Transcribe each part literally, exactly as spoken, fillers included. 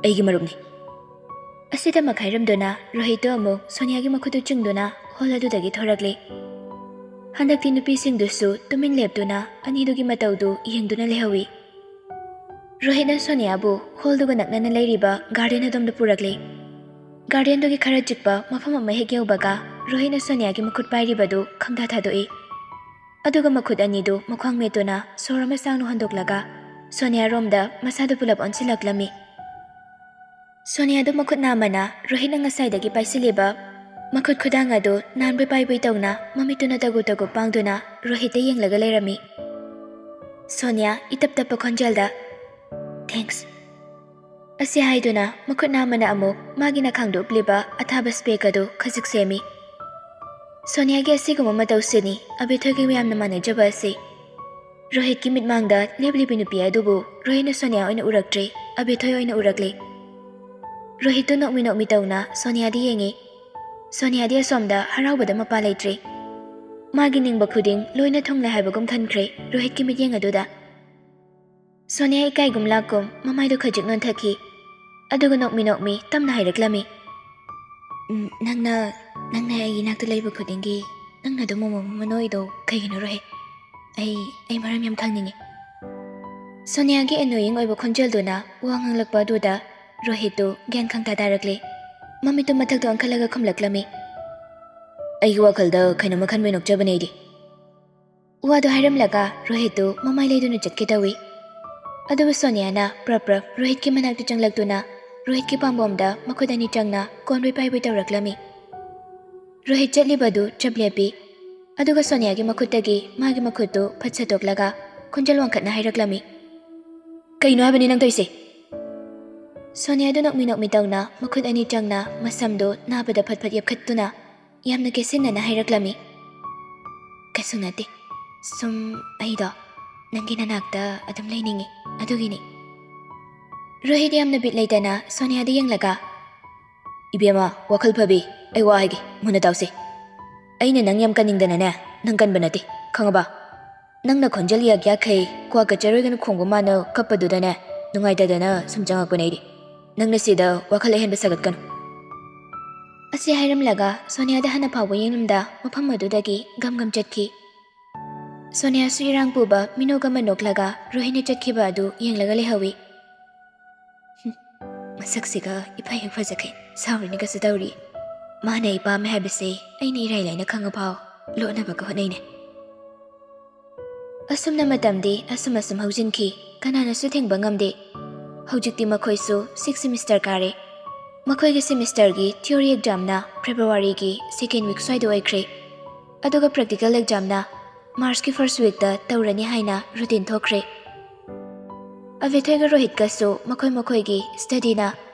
ꯑꯩꯒꯤ ꯃꯔꯨꯞꯅꯤ꯫ ꯑꯁꯤꯗꯃꯛ ꯍꯥꯏꯔꯝꯗꯨꯅ ꯔꯣꯍꯤꯠꯇꯨ ꯑꯃꯨꯛ ꯁꯣꯅꯤꯌꯥꯒꯤ ꯃꯈꯨꯠꯇꯨ ꯆꯤꯡꯗꯨꯅ ꯍꯣꯜ ꯑꯗꯨꯗꯒꯤ ꯊꯣꯔꯛꯂꯦ꯫ ꯍꯟꯗꯛꯇꯤ ꯅꯨꯄꯤꯁꯤꯡꯗꯨꯁꯨ ꯇꯨꯃꯤꯟ ꯂꯦꯞꯇꯨꯅ ꯑꯅꯤꯗꯨꯒꯤ ꯃꯇꯧꯗꯨ ꯌꯦꯡꯗꯨꯅ ꯂꯩꯍꯧꯏ꯫ ꯔꯣꯍꯤꯠꯅ ꯁꯣꯅꯤꯌꯥꯕꯨ ꯍꯣꯜꯗꯨꯒ ꯅꯛꯅꯅ ꯂꯩꯔꯤꯕ ꯒꯥꯔꯗꯦꯟ ꯑꯗꯣꯝꯗ ꯄꯨꯔꯛꯂꯦ꯫ ꯒꯥꯔꯗꯦꯟꯗꯨꯒꯤ ꯈꯔ ꯆꯤꯛꯄ ꯃꯐꯝ ꯑꯃ ꯍꯦꯛ ꯌꯧꯕꯒ ꯔꯣꯍꯤꯠꯅ ꯁꯣꯅꯤꯌꯥꯒꯤ ꯃꯈꯨꯠ ꯄꯥꯏꯔꯤꯕꯗꯨ ꯈꯪꯊꯥ ꯊꯥꯗꯣꯛꯏ꯫ ꯑꯗꯨꯒ ꯃꯈꯨꯠ ꯑꯅꯤꯗꯨ ꯃꯈ꯭ꯋꯥꯡ ꯃꯦꯠꯇꯨꯅ ꯁꯣꯔ ꯑꯃ ꯁꯥꯡꯅ ꯍꯣꯟꯗꯣꯛꯂꯒ ꯁꯣꯅꯤꯌꯥꯔꯣꯝꯗ ꯃꯁꯥꯗꯨ ꯄꯨꯂꯞ ꯑꯣꯟꯁꯤꯜꯂꯛꯂꯝꯃꯤ꯫ ꯁꯣꯅꯤꯌꯥꯗꯨ ꯃꯈꯨꯠ ꯅꯥꯝꯃꯅ ꯔꯣꯍꯤꯠꯅ ꯉꯁꯥꯏꯗꯒꯤ ꯄꯥꯏꯁꯤꯜꯂꯤꯕ ꯃꯈꯨꯠ ꯈꯨꯗꯥꯡ ꯑꯗꯨ ꯅꯥꯟꯕꯣꯏ ꯄꯥꯏꯕꯣꯏ ꯇꯧꯅ ꯃꯃꯤꯠꯇꯨꯅ ꯇꯒꯨ ꯇꯒꯨ ꯄꯥꯡꯗꯨꯅ ꯔꯣꯍꯤꯠꯇ ꯌꯦꯡꯂꯒ ꯂꯩꯔꯝꯃꯤ꯫ ꯁꯣꯅꯤꯌꯥ ꯏꯇꯞ ꯇꯞꯄ ꯈꯣꯟꯖꯦꯜꯗ, "Thanks" ꯑꯁꯤ ꯍꯥꯏꯗꯨꯅ ꯃꯈꯨꯠ ꯅꯥꯝꯃꯅ ꯑꯃꯨꯛ ꯃꯥꯒꯤ ꯅꯈꯥꯡꯗ ꯎꯞꯂꯤꯕ ꯑꯊꯥꯕ ꯁ꯭ꯄꯦꯛ ꯑꯗꯨ ꯈꯖꯤꯛ ꯁꯦꯝꯃꯤ꯫ ꯁꯣꯅꯤꯌꯥꯒꯤ ꯑꯁꯤꯒꯨꯝꯕ ꯃꯇꯧꯁꯤꯅꯤ ꯑꯕꯦꯊꯣꯏꯒ ꯌꯥꯝꯅ ꯃꯥꯟꯅꯖꯕ ꯑꯁꯤ꯫ ꯔꯣꯍꯤꯠꯀꯤ ꯃꯤꯠꯃꯥꯡꯗ ꯂꯦꯞꯂꯤꯕꯤ ꯅꯨꯄꯤ ꯑꯗꯨꯕꯨ ꯔꯣꯍꯤꯠꯅ ꯁꯣꯅꯤꯌꯥ ꯑꯣꯏꯅ ꯎꯔꯛꯇ꯭ꯔꯦ, ꯑꯕꯦꯊꯣꯏ ꯑꯣꯏꯅ ꯎꯔꯛꯂꯦ꯫ ꯔꯣꯍꯤꯠꯇꯨ ꯅꯣꯛꯃꯤ ꯅꯣꯛꯃꯤ ꯇꯧꯅ ꯁꯣꯅꯤꯌꯥꯗ ꯌꯦꯡꯉꯤ꯫ ꯁꯣꯅꯤꯌꯥꯗꯤ ꯑꯁꯣꯝꯗ ꯍꯔꯥꯎꯕꯗ ꯃꯄꯥ ꯂꯩꯇ꯭ꯔꯦ꯫ ꯃꯥꯒꯤ ꯅꯤꯡꯕ ꯈꯨꯗꯤꯡ ꯂꯣꯏꯅ ꯊꯨꯡꯂꯦ ꯍꯥꯏꯕꯒꯨꯝ ꯈꯟꯈ꯭ꯔꯦ ꯔꯣꯍꯤꯠꯀꯤ ꯃꯤꯠꯌꯦꯡ ꯑꯗꯨꯗ꯫ ꯁꯣꯅꯤꯌꯥ ꯏꯀꯥꯏꯒꯨꯝ ꯂꯥꯛꯀꯨꯝ ꯃꯃꯥꯏꯗꯨ ꯈꯖꯤꯛ ꯅꯣꯟꯊꯈꯤ꯫ ꯑꯗꯨꯒ ꯅꯣꯛꯃꯤ ꯅꯣꯛꯃꯤ ꯇꯞꯅ ꯍꯥꯏꯔꯛꯂꯝꯃꯤ, "ꯎꯝ, ꯅꯪꯅ, ꯅꯪꯅ ꯑꯩꯒꯤ ꯏꯅꯥꯛꯇ ꯂꯩꯕ ꯈꯨꯗꯤꯡꯒꯤ ꯅꯪꯅ ꯑꯗꯨꯝ ꯑꯃꯨꯛ ꯑꯃꯨꯛ ꯅꯣꯛꯏꯗꯣ ꯀꯩꯒꯤꯅꯣ ꯔꯣꯍꯤꯠ? ꯑꯩ, ꯑꯩ ꯃꯔꯝ ꯌꯥꯝ ꯈꯪꯅꯤꯡꯉꯤ꯫" ꯁꯣꯅꯤꯌꯥꯒꯤ annoying ꯑꯣꯏꯕ ꯈꯣꯟꯖꯦꯜꯗꯨꯅ ꯋꯥ ꯉꯥꯡꯂꯛꯄ ꯑꯗꯨꯗ ꯔꯣꯍꯤꯠꯇꯨ ꯒ꯭ꯌꯥꯟ ꯈꯪꯇꯥ ꯇꯥꯔꯛꯂꯦ꯫ ꯃꯃꯤꯠꯇꯨ ꯃꯊꯛꯇ ꯑꯣꯟꯈꯠꯂꯒ ꯈꯨꯝꯂꯛꯂꯝꯃꯤ, "ꯑꯩꯒꯤ ꯋꯥꯈꯜꯗ ꯀꯩꯅꯣꯝꯃ ꯈꯟꯕꯩ ꯅꯣꯛꯆꯕꯅꯦ ꯑꯩꯗꯤ꯫" ꯋꯥꯗꯨ ꯍꯥꯏꯔꯝꯂꯒ ꯔꯣꯍꯤꯠꯇꯨ ꯃꯃꯥꯏ ꯂꯩꯗꯨꯅ ꯆꯠꯀꯦ ꯇꯧꯏ꯫ ꯑꯗꯨꯕꯨ ꯁꯣꯅꯤꯌꯥꯅ ꯄ꯭ꯔꯞ ꯄ꯭ꯔꯞ ꯔꯣꯍꯤꯠꯀꯤ ꯃꯅꯥꯛꯇ ꯆꯪꯂꯛꯇꯨꯅ ꯔꯣꯍꯤꯠꯀꯤ ꯄꯥꯝꯕꯣꯝꯗ ꯃꯈꯨꯠ ꯑꯅꯤ ꯆꯪꯅ ꯀꯣꯟꯕꯣꯏ ꯄꯥꯏꯕꯣꯏ ꯇꯧꯔꯛꯂꯝꯃꯤ꯫ ꯔꯣꯍꯤꯠ ꯆꯠꯂꯤꯕꯗꯨ ꯆꯞ ꯂꯦꯞꯄꯤ꯫ ꯑꯗꯨꯒ ꯁꯣꯅꯤꯌꯥꯒꯤ ꯃꯈꯨꯠꯇꯒꯤ ꯃꯥꯒꯤ ꯃꯈꯨꯠꯇꯨ ꯐꯠ ꯁꯠꯇꯣꯛꯂꯒ ꯈꯣꯟꯖꯦꯜ ꯋꯥꯡꯈꯠꯅ ꯍꯥꯏꯔꯛꯂꯝꯃꯤ, "ꯀꯩꯅꯣ ꯍꯥꯏꯕꯅꯤ ꯅꯪ ꯇꯧꯏꯁꯦ?" ꯁꯣꯅꯤꯌꯥꯗꯨ ꯅꯣꯛꯃꯤ ꯅꯣꯛꯃꯤ ꯇꯧꯅ ꯃꯈꯨꯠ ꯑꯅꯤ ꯆꯪꯅ ꯃꯁꯝꯗꯨ ꯅꯥꯕꯗ ꯐꯠ ꯐꯠ ꯌꯦꯞꯈꯠꯇꯨꯅ ꯌꯥꯝꯅ ꯀꯦꯁꯤꯟꯅꯅ ꯍꯥꯏꯔꯛꯂꯝꯃꯤ, "ꯀꯩꯁꯨ ꯅꯠꯇꯦ, ꯁꯨꯝ ꯑꯩꯗꯣ ꯅꯪꯒꯤ ꯅꯅꯥꯛꯇ ꯑꯗꯨꯝ ꯂꯩꯅꯤꯡꯉꯤ, ꯑꯗꯨꯒꯤꯅꯤ꯫" ꯔꯣꯍꯤꯠ ꯌꯥꯝꯅ ꯕꯤꯠ ꯂꯩꯇꯅ ꯁꯣꯅꯤꯌꯥꯗ ꯌꯦꯡꯂꯒ, "ꯏꯕꯦꯝꯃ, ꯋꯥꯈꯜ ꯐꯕꯤ, ꯑꯩ ꯋꯥ ꯍꯥꯏꯒꯦ, ꯃꯨꯟꯅ ꯇꯥꯎꯁꯦ꯫ ꯑꯩꯅ ꯅꯪ ꯌꯥꯝ ꯀꯟꯅꯤꯡꯗꯅꯅꯦ, ꯅꯪ ꯀꯟꯕ ꯅꯠꯇꯦ, ꯈꯪꯉꯕ? ꯅꯪꯅ ꯈꯣꯟꯖꯦꯜ ꯌꯥꯛ ꯌꯥꯛꯈꯩ ꯀ꯭ꯋꯥ ꯀꯆꯔꯣꯏꯒꯅ ꯈꯣꯡꯕ ꯃꯥꯅ ꯀꯞꯄꯗꯨꯗꯅꯦ, ꯅꯨꯡꯉꯥꯏꯇꯗꯅ ꯁꯨꯝ ꯆꯪꯉꯛꯄꯅꯦ ꯑꯩꯗꯤ꯫ "ꯅꯪꯅ ꯁꯤꯗ ꯋꯥꯈꯜ ꯑꯍꯦꯟꯕ ꯁꯥꯒꯠꯀꯅꯨ꯫" ꯑꯁꯤ ꯍꯥꯏꯔꯝꯂꯒ ꯁꯣꯅꯤꯌꯥꯗ ꯍꯥꯟꯅ ꯐꯥꯎꯕ ꯌꯦꯡꯂꯝꯗ ꯃꯐꯝ ꯑꯗꯨꯗꯒꯤ ꯒꯝ ꯒꯝ ꯆꯠꯈꯤ꯫ ꯁꯣꯅꯤꯌꯥꯁꯨ ꯏꯔꯥꯡ ꯄꯨꯕ ꯃꯤꯅꯣꯛ ꯑꯃ ꯅꯣꯛꯂꯒ ꯔꯣꯍꯤꯠꯅ ꯆꯠꯈꯤꯕ ꯑꯗꯨ ꯌꯦꯡꯂꯒ ꯂꯩꯍꯧꯏ꯫ "ꯍꯨꯝ, ꯃꯁꯛꯁꯤꯒ ꯏꯐ ꯍꯦꯛ ꯐꯖꯈꯩ ꯁꯥꯎꯔꯤꯅꯤꯒꯁꯨ ꯇꯧꯔꯤ꯫ ꯃꯥꯅ ꯑꯩ ꯄꯥꯝꯃꯦ ꯍꯥꯏꯕꯁꯦ ꯑꯩꯅ ꯏꯔꯥꯏ ꯂꯥꯏꯅ ꯈꯪꯉꯐꯥꯎ ꯂꯣꯠꯅꯕꯒ ꯍꯣꯠꯅꯩꯅꯦ꯫" ꯑꯁꯨꯝꯅ ꯃꯇꯝꯗꯤ ꯑꯁꯨꯝ ꯑꯁꯨꯝ ꯍꯧꯖꯤꯟꯈꯤ, ꯀꯅꯥꯅꯁꯨ ꯊꯤꯡꯕ ꯉꯝꯗꯦ꯫ ꯍꯧꯖꯤꯛꯇꯤ ꯃꯈꯣꯏꯁꯨ sixth semester ꯀꯥꯔꯦ꯫ ꯃꯈꯣꯏꯒꯤ semesterꯒꯤ theory examꯅ Februaryꯒꯤ second week ꯁ꯭ꯋꯥꯏꯗ ꯑꯣꯏꯈ꯭ꯔꯦ, ꯑꯗꯨꯒ practical examꯅ Marchꯀꯤ first weekꯇ ꯇꯧꯔꯅꯤ ꯍꯥꯏꯅ routine ꯊꯣꯛꯈ꯭ꯔꯦ꯫ ꯑꯚꯦꯊꯣꯏꯒ ꯔꯣꯍꯤꯠꯀꯁꯨ ꯃꯈꯣꯏ ꯃꯈꯣꯏꯒꯤ studyꯅ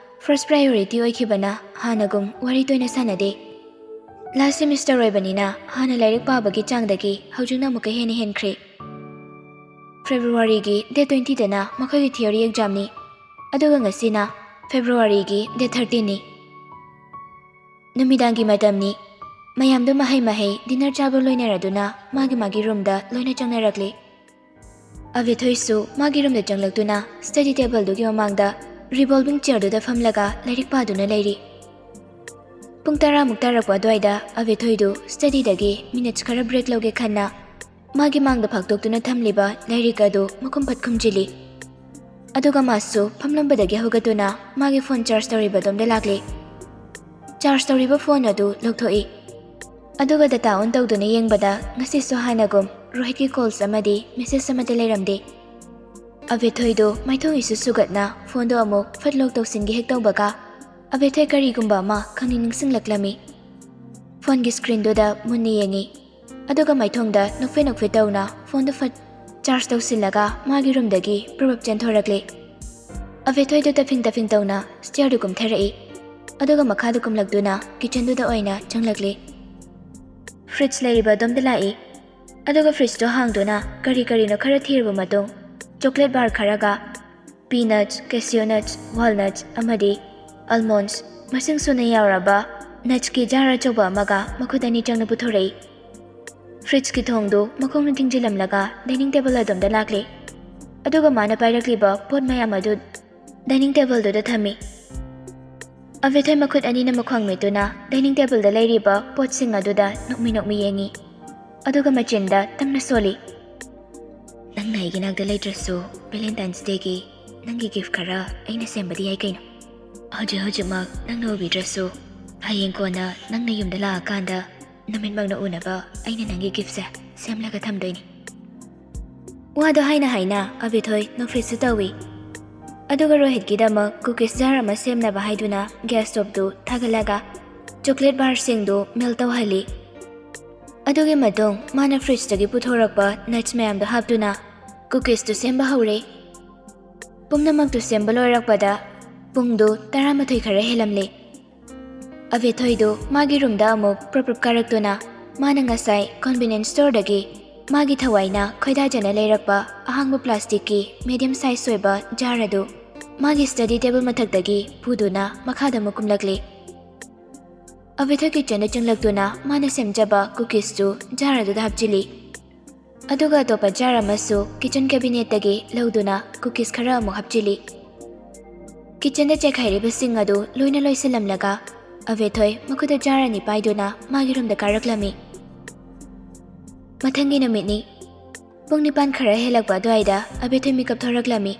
first priority ꯑꯣꯏꯈꯤꯕꯅ ꯍꯥꯟꯅꯒꯨꯝ ꯋꯥꯔꯤ ꯇꯣꯏꯅ ꯁꯥꯟꯅꯗꯦ꯫ Last semester ꯑꯣꯏꯕꯅꯤꯅ ꯍꯥꯟꯅ ꯂꯥꯏꯔꯤꯛ ꯄꯥꯕꯒꯤ ꯆꯥꯡꯗꯒꯤ ꯍꯧꯖꯤꯛꯅ ꯑꯃꯨꯛꯀ ꯍꯦꯟꯅ ꯍꯦꯟꯈ꯭ꯔꯦ꯫ Februaryꯒꯤ date twentyꯗꯅ ꯃꯈꯣꯏꯒꯤ theory examꯅꯤ, ꯑꯗꯨꯒ ꯉꯁꯤꯅ Februaryꯒꯤ date thirtyꯅꯤ꯫ ꯅꯨꯃꯤꯗꯥꯡꯒꯤ ꯃꯇꯝꯅꯤ꯫ ꯃꯌꯥꯝꯗꯨ ꯃꯍꯩ ꯃꯍꯩ dinner ꯆꯥꯕ ꯂꯣꯏꯅꯔꯗꯨꯅ ꯃꯥꯒꯤ ꯃꯥꯒꯤ roomꯗ ꯂꯣꯏꯅ ꯆꯪꯅꯔꯛꯂꯤ꯫ ꯑꯚꯦꯊꯣꯏꯁꯨ ꯃꯥꯒꯤ roomꯗ ꯆꯪꯂꯛꯇꯨꯅ study tableꯗꯨꯒꯤ ꯃꯃꯥꯡꯗ revolving chairꯗꯨꯗ ꯐꯝꯂꯒ ꯂꯥꯏꯔꯤꯛ ꯄꯥꯗꯨꯅ ꯂꯩꯔꯤ꯫ ꯄꯨꯡ ꯇꯔꯥꯃꯨꯛ ꯇꯥꯔꯛꯄ ꯑꯗꯨꯋꯥꯏꯗ ꯑꯚꯦꯊꯣꯏꯗꯨ studyꯗꯒꯤ minutes ꯈꯔ break ꯂꯧꯒꯦ ꯈꯟꯅ ꯃꯥꯒꯤ ꯃꯥꯡꯗ ꯐꯥꯛꯇꯣꯛꯇꯨꯅ ꯊꯝꯂꯤꯕ ꯂꯥꯏꯔꯤꯛ ꯑꯗꯨ ꯃꯈꯨꯝ ꯐꯠ ꯈꯨꯝꯖꯤꯜꯂꯤ꯫ ꯑꯗꯨꯒ ꯃꯥꯁꯨ ꯐꯝꯂꯝꯕꯗꯒꯤ ꯍꯧꯒꯠꯇꯨꯅ ꯃꯥꯒꯤ phone charge ꯇꯧꯔꯤꯕ ꯑꯗꯣꯝꯗ ꯂꯥꯛꯂꯤ꯫ Charge ꯇꯧꯔꯤꯕ phone ꯑꯗꯨ ꯂꯧꯊꯣꯛꯏ꯫ ꯑꯗꯨꯒ data on ꯇꯧꯗꯨꯅ ꯌꯦꯡꯕꯗ ꯉꯁꯤꯁꯨ ꯍꯥꯟꯅꯒꯨꯝ ꯔꯣꯍꯤꯠꯀꯤ calls ꯑꯃꯗꯤ message ꯑꯃꯠꯇ ꯂꯩꯔꯝꯗꯦ꯫ ꯑꯚꯦꯊꯣꯏꯗꯨ ꯃꯥꯏꯊꯣꯡ ꯏꯁꯨ ꯁꯨꯒꯠꯅ phoneꯗꯨ ꯑꯃꯨꯛ ꯐꯠ lock ꯇꯧꯁꯤꯟꯒꯦ ꯍꯦꯛ ꯇꯧꯕꯒ ꯑꯚꯦꯊꯣꯏ ꯀꯔꯤꯒꯨꯝꯕ ꯑꯃ ꯈꯪꯅꯤꯡ ꯅꯤꯡꯁꯤꯡꯂꯛꯂꯝꯃꯤ꯫ Phoneꯒꯤ screenꯗꯨꯗ ꯃꯨꯟꯅ ꯌꯦꯡꯉꯤ꯫ ꯑꯗꯨꯒ ꯃꯥꯏꯊꯣꯡꯗ ꯅꯣꯛꯐꯦ ꯅꯣꯛꯐꯦ ꯇꯧꯅ phoneꯗꯨ ꯐꯠ charge ꯇꯧꯁꯤꯜꯂꯒ ꯃꯥꯒꯤ roomꯗꯒꯤ ꯄ꯭ꯔꯣꯚꯞ ꯆꯦꯟꯊꯣꯔꯛꯂꯦ꯫ ꯑꯚꯦꯊꯣꯏꯗꯨ ꯇꯐꯤꯡ ꯇꯐꯤꯡ ꯇꯧꯅ stairꯗꯨ ꯀꯨꯝꯊꯔꯛꯏ꯫ ꯑꯗꯨꯒ ꯃꯈꯥꯗ ꯀꯨꯝꯂꯛꯇꯨꯅ kitchenꯗꯨꯗ ꯑꯣꯏꯅ ꯆꯪꯂꯛꯂꯦ꯫ Fridge ꯂꯩꯔꯤꯕ ꯑꯗꯣꯝꯗ ꯂꯥꯛꯏ꯫ ꯑꯗꯨꯒ fridgeꯇꯨ ꯍꯥꯡꯗꯨꯅ ꯀꯔꯤ ꯀꯔꯤꯅꯣ ꯈꯔ ꯊꯤꯔꯕ ꯃꯇꯨꯡ chocolate bar ꯈꯔꯒ peanuts, cashew nuts, walnuts ꯑꯃꯗꯤ almonds ꯃꯁꯤꯡ ꯁꯨꯅ ꯌꯥꯎꯔꯕ nutsꯀꯤ jar ꯑꯆꯧꯕ ꯑꯃꯒ ꯃꯈꯨꯠ ꯑꯅꯤ ꯆꯪꯅ ꯄꯨꯊꯣꯔꯛꯏ꯫ Fridgeꯀꯤ ꯊꯣꯡꯗꯨ ꯃꯈꯣꯡꯅ ꯊꯤꯡꯖꯤꯜꯂꯝꯂꯒ dining table ꯑꯗꯣꯝꯗ ꯂꯥꯛꯂꯦ꯫ ꯑꯗꯨꯒ ꯃꯥꯅ ꯄꯥꯏꯔꯛꯂꯤꯕ ꯄꯣꯠ ꯃꯌꯥꯝ ꯑꯗꯨ dining tableꯗꯨꯗ ꯊꯝꯃꯤ꯫ ꯑꯕꯦꯊꯣꯏ ꯃꯈꯨꯠ ꯑꯅꯤꯅ ꯃꯈ꯭ꯋꯥꯡ ꯃꯦꯠꯇꯨꯅ dining tableꯗ ꯂꯩꯔꯤꯕ ꯄꯣꯠꯁꯤꯡ ꯑꯗꯨꯗ ꯅꯣꯛꯃꯤ ꯅꯣꯛꯃꯤ ꯌꯦꯡꯉꯤ꯫ ꯑꯗꯨꯒ ꯃꯆꯤꯟꯗ ꯇꯝꯅ ꯁꯣꯜꯂꯤ꯫ "ꯅꯪꯅ ꯑꯩꯒꯤ ꯅꯥꯛꯇ ꯂꯩꯇ꯭ꯔꯁꯨ, Valentine's Dayꯒꯤ ꯅꯪꯒꯤ gift ꯈꯔ ꯑꯩꯅ ꯁꯦꯝꯕꯗꯤ ꯌꯥꯏ ꯀꯩꯅꯣ? ꯍꯧꯖꯤꯛ ꯍꯧꯖꯤꯛꯃꯛ ꯅꯪꯅ ꯎꯕꯤꯗ꯭ꯔꯁꯨ, ꯍꯌꯦꯡ ꯀꯣꯟꯅ ꯅꯪꯅ ꯌꯨꯝꯗ ꯂꯥꯛꯑꯀꯥꯟꯗ ꯅꯃꯤꯠꯃꯛꯅ ꯎꯅꯕ ꯑꯩꯅ ꯅꯪꯒꯤ giftꯁꯦ ꯁꯦꯝꯂꯒ ꯊꯝꯗꯣꯏꯅꯤ"꯫ ꯋꯥꯗꯣ ꯍꯥꯏꯅ ꯍꯥꯏꯅ ꯑꯕꯦꯊꯣꯏ ꯅꯣꯛꯐꯦꯠꯁꯨ ꯇꯧꯏ꯫ ꯑꯗꯨꯒ ꯔꯣꯍꯤꯠꯀꯤꯗꯃꯛ cookies jar ꯑꯃ ꯁꯦꯝꯅꯕ ꯍꯥꯏꯗꯨꯅ gas stoveꯇꯨ ꯊꯥꯒꯠꯂꯒ chocolate barꯁꯤꯡꯗꯨ melt ꯇꯧꯍꯜꯂꯤ꯫ ꯑꯗꯨꯒꯤ ꯃꯇꯨꯡ ꯃꯥꯅ fridgeꯇꯒꯤ ꯄꯨꯊꯣꯔꯛꯄ nuts ꯃꯌꯥꯝꯗꯨ ꯍꯥꯞꯇꯨꯅ cookiestu ꯁꯦꯝꯕ ꯍꯧꯔꯦ꯫ ꯄꯨꯝꯅꯃꯛꯇꯨ ꯁꯦꯝꯕ ꯂꯣꯏꯔꯛꯄꯗ ꯄꯨꯡꯗꯨ ꯇꯔꯥꯃꯥꯊꯣꯏ ꯈꯔ ꯍꯦꯜꯂꯝꯂꯦ꯫ ꯑꯕꯦꯊꯣꯏꯗꯨ ꯃꯥꯒꯤ roomꯗ ꯑꯃꯨꯛ ꯄ꯭ꯔꯞ ꯄ꯭ꯔꯞ ꯀꯥꯔꯛꯇꯨꯅ ꯃꯥꯅ ꯉꯁꯥꯏ convenience storeꯗꯒꯤ ꯃꯥꯒꯤ ꯊꯋꯥꯏꯅ ꯈꯣꯏꯗꯥꯖꯅ ꯂꯩꯔꯛꯄ ꯑꯍꯥꯡꯕ plasticꯀꯤ medium size ꯑꯣꯏꯕ jar ꯑꯗꯨ ꯃꯥꯒꯤ study table ꯃꯊꯛꯇꯒꯤ ꯄꯨꯗꯨꯅ ꯃꯈꯥꯗ ꯑꯃꯨꯛ ꯀꯨꯝꯂꯛꯂꯤ꯫ ꯑꯕꯦꯊꯣꯏ kitchenꯗ ꯆꯪꯂꯛꯇꯨꯅ ꯃꯥꯅ ꯁꯦꯝꯖꯕ cookiesꯇꯨ jar ꯑꯗꯨꯗ ꯍꯥꯞꯆꯤꯜꯂꯤ꯫ ꯑꯗꯨꯒ ꯑꯇꯣꯞꯄ jar ꯑꯃꯁꯨ kitchen cabinetꯇꯒꯤ ꯂꯧꯗꯨꯅ cookies ꯈꯔ ꯑꯃꯨꯛ ꯍꯥꯞꯆꯤꯜꯂꯤ꯫ Kitchenꯗ ꯆꯥꯏꯈꯥꯏꯔꯤꯕꯁꯤꯡ ꯑꯗꯨ ꯂꯣꯏꯅ ꯂꯣꯏꯁꯤꯜꯂꯝꯂꯒ ꯑꯕꯦꯊꯣꯏ ꯃꯈꯨꯠꯇ jar ꯑꯅꯤ ꯄꯥꯏꯗꯨꯅ ꯃꯥꯒꯤ roomꯗ ꯀꯥꯔꯛꯂꯝꯃꯤ꯫ ꯃꯊꯪꯒꯤ ꯅꯨꯃꯤꯠꯅꯤ꯫ ꯄꯨꯡ ꯅꯤꯄꯥꯟ ꯈꯔ ꯍꯦꯜꯂꯛꯄ ꯑꯗꯨꯋꯥꯏꯗ ꯑꯕꯦꯊꯣꯏ ꯃꯤꯀꯞ ꯊꯣꯔꯛꯂꯝꯃꯤ꯫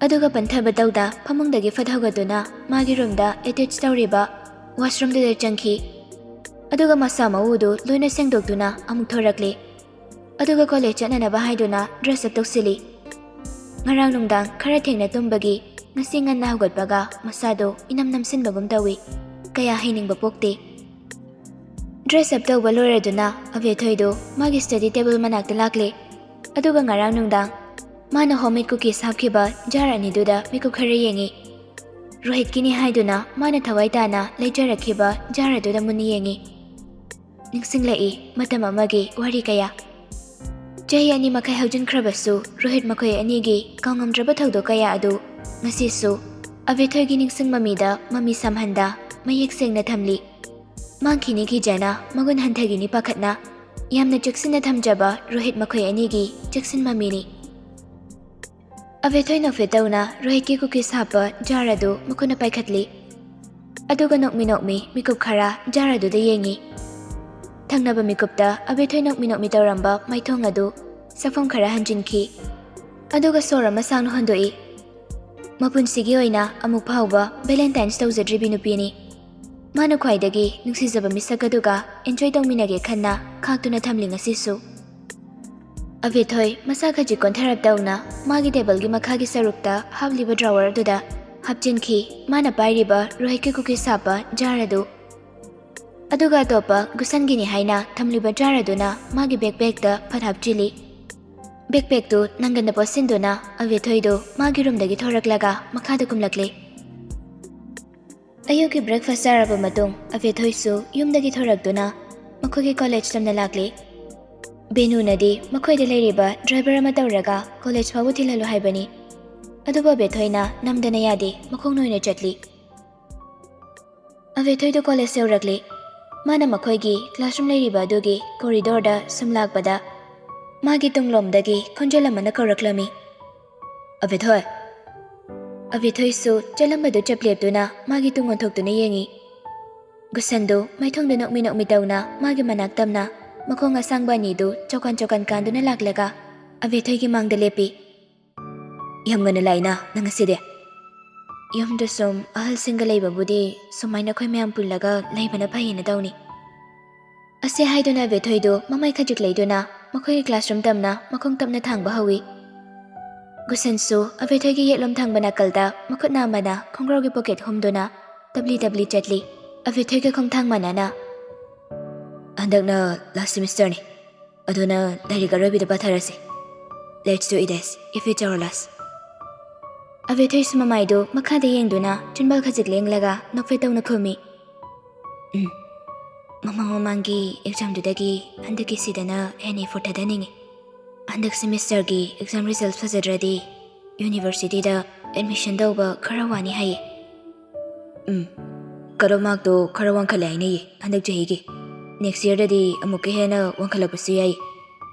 ꯑꯗꯨꯒ ꯄꯟꯊꯕ ꯇꯧꯗ ꯐꯃꯨꯡꯗꯒꯤ ꯐꯠ ꯍꯧꯒꯠꯇꯨꯅ ꯃꯥꯒꯤ roomꯗ attach ꯇꯧꯔꯤꯕ washroomꯗꯨꯗ ꯆꯪꯈꯤ꯫ ꯑꯗꯨꯒ ꯃꯁꯥ ꯃꯎꯗꯨ ꯂꯣꯏꯅ ꯁꯦꯡꯗꯣꯛꯇꯨꯅ ꯑꯃꯨꯛ ꯊꯣꯔꯛꯂꯤ꯫ ꯑꯗꯨꯒ college ꯆꯠꯅꯅꯕ ꯍꯥꯏꯗꯨꯅ dress up ꯇꯧꯁꯤꯜꯂꯤ꯫ ꯉꯔꯥꯡ ꯅꯨꯡꯗꯥꯡ ꯈꯔ ꯊꯦꯡꯅ ꯇꯨꯝꯕꯒꯤ ꯉꯁꯤ ꯉꯟꯅ ꯍꯧꯒꯠꯄꯒ ꯃꯁꯥꯗꯨ ꯏꯅꯝ ꯅꯝꯁꯤꯟꯕꯒꯨꯝ ꯇꯧꯏ꯫ ꯀꯌꯥ ꯍꯩꯅꯤꯡꯕ ꯄꯣꯛꯇꯦ꯫ Dress up ꯇꯧꯕ ꯂꯣꯏꯔꯗꯨꯅ ꯑꯕꯦꯊꯣꯏꯗꯨ ꯃꯥꯒꯤ study table ꯃꯅꯥꯛꯇ ꯂꯥꯛꯂꯦ꯫ ꯑꯗꯨꯒ ꯉꯔꯥꯡ ꯅꯨꯡꯗꯥꯡ ꯃꯥꯅ homemade cookies ꯍꯥꯞꯈꯤꯕ jar ꯑꯅꯤꯗꯨꯗ ꯃꯤꯀꯨꯞ ꯈꯔ ꯌꯦꯡꯉꯤ꯫ ꯔꯣꯍꯤꯠꯀꯤꯅꯤ ꯍꯥꯏꯗꯨꯅ ꯃꯥꯅ ꯊꯋꯥꯏ ꯇꯥꯅ ꯂꯩꯖꯔꯛꯈꯤꯕ jar ꯑꯗꯨꯗ ꯃꯨꯟꯅ ꯌꯦꯡꯉꯤ꯫ ꯅꯤꯡꯁꯤꯡꯂꯛꯏ ꯃꯇꯝ ꯑꯃꯒꯤ ꯋꯥꯔꯤ ꯀꯌꯥ꯫ ꯆꯍꯤ ꯑꯅꯤ ꯃꯈꯥꯏ ꯍꯧꯖꯤꯟꯈ꯭ꯔꯕꯁꯨ ꯔꯣꯍꯤꯠ ꯃꯈꯣꯏ ꯑꯅꯤꯒꯤ ꯀꯥꯎꯉꯝꯗ꯭ꯔꯕ ꯊꯧꯗꯣꯛ ꯀꯌꯥ ꯑꯗꯨ ꯉꯁꯤꯁꯨ ꯑꯕꯦꯊꯣꯏꯒꯤ ꯅꯤꯡꯁꯤꯡ ꯃꯃꯤꯗ ꯃꯃꯤ ꯁꯥꯝꯍꯟꯗ ꯃꯌꯦꯛ ꯁꯦꯡꯅ ꯊꯝꯂꯤ꯫ ꯃꯥꯡꯈꯤꯅꯤ ꯀꯤꯖꯅ, ꯃꯒꯨꯟ ꯍꯟꯊꯒꯤꯅꯤ ꯄꯥꯈꯠꯅ ꯌꯥꯝꯅ ꯆꯦꯛꯁꯤꯟꯅ ꯊꯝꯖꯕ ꯔꯣꯍꯤꯠ ꯃꯈꯣꯏ ꯑꯅꯤꯒꯤ ꯆꯦꯛꯁꯤꯟ ꯃꯃꯤꯅꯤ꯫ ꯑꯕꯦꯊꯣꯏ ꯅꯣꯛꯐꯦꯠ ꯇꯧꯅ ꯔꯣꯍꯤꯠꯀꯤ cookies ꯍꯥꯞꯄ jar ꯑꯗꯨ ꯃꯈꯨꯠꯅ ꯄꯥꯏꯈꯠꯂꯤ꯫ ꯑꯗꯨꯒ ꯅꯣꯛꯃꯤ ꯅꯣꯛꯃꯤ ꯃꯤꯀꯨꯞ ꯈꯔ ꯖꯥꯔ ꯑꯗꯨꯗ ꯌꯦꯡꯉꯤ꯫ ꯊꯪꯅꯕ ꯃꯤꯀꯨꯞꯇ ꯑꯕꯦꯊꯣꯏ ꯅꯣꯛꯃꯤ ꯅꯣꯛꯃꯤ ꯇꯧꯔꯝꯕ ꯃꯥꯏꯊꯣꯡ ꯑꯗꯨ ꯁꯛꯐꯝ ꯈꯔ ꯍꯟꯖꯤꯟꯈꯤ꯫ ꯑꯗꯨꯒ ꯁꯣꯔ ꯑꯃ ꯁꯥꯡꯅ ꯍꯣꯟꯗꯣꯛꯏ꯫ ꯃꯄꯨꯟꯁꯤꯒꯤ ꯑꯣꯏꯅ ꯑꯃꯨꯛ ꯐꯥꯎꯕ ꯚꯦꯂꯦꯟꯇꯥꯏꯟꯁ ꯇꯧꯖꯗ꯭ꯔꯤꯕꯤ ꯅꯨꯄꯤꯅꯤ꯫ ꯃꯥꯅ ꯈ꯭ꯋꯥꯏꯗꯒꯤ ꯅꯨꯡꯁꯤꯖꯕ ꯃꯤꯁꯛ ꯑꯗꯨꯒ ꯑꯦꯟꯖꯣꯏ ꯇꯧꯃꯤꯟꯅꯒꯦ ꯈꯟꯅ ꯈꯥꯛꯇꯨꯅ ꯊꯝꯂꯤ ꯉꯁꯤꯁꯨ꯫ ꯑꯕꯦꯊꯣꯏ ꯃꯁꯥ ꯈꯖꯤꯛ ꯀꯣꯟꯊꯔꯞ ꯇꯧꯅ ꯃꯥꯒꯤ ꯇꯦꯕꯜꯒꯤ ꯃꯈꯥꯒꯤ ꯁꯔꯨꯛꯇ ꯍꯥꯞꯂꯤꯕ ꯗ꯭ꯔꯥꯋꯔ ꯑꯗꯨꯗ ꯍꯥꯞꯆꯤꯟꯈꯤ꯫ ꯃꯥꯅ ꯄꯥꯏꯔꯤꯕ ꯔꯣꯍꯤꯠꯀꯤ ꯀꯨꯀꯤꯁ ꯍꯥꯞꯄ ꯖꯥꯔ ꯑꯗꯨ, ꯑꯗꯨꯒ ꯑꯇꯣꯞꯄ ꯒꯨꯁꯟꯒꯤꯅꯤ ꯍꯥꯏꯅ ꯊꯝꯂꯤꯕ ꯖꯥꯔ ꯑꯗꯨꯅ ꯃꯥꯒꯤ ꯕꯦꯛꯄꯦꯛꯇ ꯐꯠ ꯍꯥꯞꯆꯤꯜꯂꯤ꯫ ꯕꯦꯛꯄꯦꯛꯇꯨ ꯅꯪꯒꯟꯗ ꯄꯣꯠꯁꯤꯟꯗꯨꯅ ꯑꯕꯦꯊꯣꯏꯗꯨ ꯃꯥꯒꯤ ꯔꯨꯝꯗꯒꯤ ꯊꯣꯔꯛꯂꯒ ꯃꯈꯥꯗ ꯀꯨꯝꯂꯛꯂꯤ꯫ ꯑꯌꯨꯛꯀꯤ ꯕ꯭ꯔꯦꯛꯐꯥꯁ ꯆꯥꯔꯕ ꯃꯇꯨꯡ ꯑꯕꯦꯊꯣꯏꯁꯨ ꯌꯨꯝꯗꯒꯤ ꯊꯣꯔꯛꯇꯨꯅ ꯃꯈꯣꯏꯒꯤ ꯀꯣꯂꯦꯖ ꯇꯝꯅ ꯂꯥꯛꯂꯤ꯫ ꯕꯦꯅꯨꯅꯗꯤ ꯃꯈꯣꯏꯗ ꯂꯩꯔꯤꯕ ꯗ꯭ꯔꯥꯏꯚꯔ ꯑꯃ ꯇꯧꯔꯒ ꯀꯣꯂꯦꯖ ꯐꯥꯎꯕ ꯊꯤꯜꯍꯜꯂꯨ ꯍꯥꯏꯕꯅꯤ꯫ ꯑꯗꯨꯕꯨ ꯑꯕꯦꯊꯣꯏꯅ ꯅꯝꯗꯅ ꯌꯥꯗꯦ, ꯃꯈꯣꯡꯅ ꯑꯣꯏꯅ ꯆꯠꯂꯤ꯫ ꯑꯕꯦꯊꯣꯏꯗꯨ ꯀꯣꯂꯦꯖ ꯌꯧꯔꯛꯂꯤ꯫ ꯃꯥꯅ ꯃꯈꯣꯏꯒꯤ ꯀ꯭ꯂꯥꯁꯔꯨꯝ ꯂꯩꯔꯤꯕ ꯑꯗꯨꯒꯤ ꯀꯣꯔꯤꯗꯣꯔꯗ ꯁꯨꯝ ꯂꯥꯛꯄꯗ ꯃꯥꯒꯤ ꯇꯨꯡꯂꯣꯝꯗꯒꯤ ꯈꯣꯟꯖꯦꯜ ꯑꯃꯅ ꯀꯧꯔꯛꯂꯝꯃꯤ꯫ "ꯑꯕꯦꯊꯣꯏ!" ꯑꯕꯦꯊꯣꯏꯁꯨ ꯆꯠꯂꯝꯕꯗꯨ ꯆꯞ ꯂꯦꯞꯇꯨꯅ ꯃꯥꯒꯤ ꯇꯨꯡ ꯑꯣꯟꯊꯣꯛꯇꯨꯅ ꯌꯦꯡꯉꯤ꯫ ꯒꯨꯁꯟꯗꯨ ꯃꯥꯏꯊꯣꯡꯗ ꯅꯣꯛꯃꯤ ꯅꯣꯛꯃꯤ ꯇꯧꯅ ꯃꯥꯒꯤ ꯃꯅꯥꯛ ꯇꯝꯅ ꯃꯈꯣꯡ ꯑꯁꯥꯡꯕ ꯑꯅꯤꯗꯨ ꯆꯣꯀꯥꯟ ꯆꯣꯀꯥꯟ ꯀꯥꯟꯗꯨꯅ ꯂꯥꯛꯂꯒ ꯑꯕꯦꯊꯣꯏꯒꯤ ꯃꯥꯡꯗ ꯂꯦꯞꯄꯤ꯫ "ꯌꯥꯝ ꯉꯟꯅ ꯂꯥꯛꯏꯅ ꯅꯪ ꯉꯁꯤꯗꯤ?" "ꯌꯨꯝꯗ ꯁꯨꯝ ꯑꯍꯜꯁꯤꯡꯒ ꯂꯩꯕꯕꯨꯗꯤ ꯁꯨꯃꯥꯏꯅ ꯑꯩꯈꯣꯏ ꯃꯌꯥꯝ ꯄꯨꯜꯂꯒ ꯂꯩꯕꯅ ꯐꯩꯌꯦꯅ ꯇꯧꯅꯤ꯫" ꯑꯁꯤ ꯍꯥꯏꯗꯨꯅ ꯑꯕꯦꯊꯣꯏꯗꯨ ꯃꯃꯥꯏ ꯈꯖꯤꯛ ꯂꯩꯗꯨꯅ ꯃꯈꯣꯏꯒꯤ ꯀ꯭ꯂꯥꯁꯔꯨꯝ ꯇꯝꯅ ꯃꯈꯣꯡ ꯇꯞꯅ ꯊꯥꯡꯕ ꯍꯧꯏ꯫ ꯒꯨꯁꯟꯁꯨ ꯑꯕꯦꯊꯣꯏꯒꯤ ꯌꯦꯠꯂꯣꯝ ꯊꯪꯕ ꯅꯥꯀꯜꯗ ꯃꯈꯨꯠ ꯅꯥꯝꯃꯅ ꯈꯣꯡꯒ꯭ꯔꯥꯎꯒꯤ ꯄꯣꯀꯦꯠ ꯍꯨꯝꯗꯨꯅ ꯇꯞꯂꯤ ꯇꯞꯂꯤ ꯆꯠꯂꯤ꯫ ꯑꯕꯦꯊꯣꯏꯒ ꯈꯣꯡꯊꯥꯡ ꯃꯥꯟꯅꯅ, "ꯍꯟꯗꯛꯅ ꯂꯥꯁ ꯁꯦꯃꯤꯁꯇꯔꯅꯤ꯫ ꯑꯗꯨꯅ ꯂꯥꯏꯔꯤꯛ ꯑꯔꯣꯏꯕꯤꯗ ꯄꯥꯊꯔꯁꯤ꯫ Let's do it as if it's our last." ꯑꯕꯦꯊꯣꯏꯁꯨ ꯃꯃꯥꯏꯗꯨ ꯃꯈꯥꯗ ꯌꯦꯡꯗꯨꯅ ꯆꯤꯟꯕꯥꯜ ꯈꯖꯤꯛ ꯂꯦꯡꯂꯒ ꯅꯣꯛꯐꯦꯠ ꯇꯧꯅ ꯈꯨꯝꯃꯤ꯫ "ꯎꯝ, ꯃꯃꯥꯡ ꯃꯃꯥꯡꯒꯤ ꯑꯦꯛꯖꯥꯝꯗꯨꯗꯒꯤ ꯍꯟꯗꯛꯀꯤꯁꯤꯗꯅ ꯍꯦꯟꯅ ꯏꯐꯣꯔꯠ ꯊꯥꯗꯅꯤꯡꯉꯤ꯫ ꯍꯟꯗꯛ ꯁꯦꯃꯤꯁꯇꯔꯒꯤ ꯑꯦꯛꯖꯥꯝ ꯔꯤꯖꯜꯠ ꯐꯖꯗ꯭ꯔꯗꯤ ꯌꯨꯅꯤꯚꯔꯁꯤꯇꯤꯗ ꯑꯦꯗꯃꯤꯁꯟ ꯇꯧꯕ ꯈꯔ ꯋꯥꯅꯤ ꯍꯥꯏꯌꯦ꯫ ꯎꯝ, ꯀꯠ ꯑꯣꯐ ꯃꯥꯔꯛꯇꯣ ꯈꯔ ꯋꯥꯡꯈꯠꯂꯦ ꯍꯥꯏꯅꯩꯌꯦ ꯍꯟꯗꯛ ꯆꯍꯤꯒꯤ꯫ ꯅꯦꯛꯁ ꯌꯔꯗꯗꯤ ꯑꯃꯨꯛꯀ ꯍꯦꯟꯅ ꯋꯥꯡꯈꯠꯂꯛꯄꯁꯨ ꯌꯥꯏ꯫"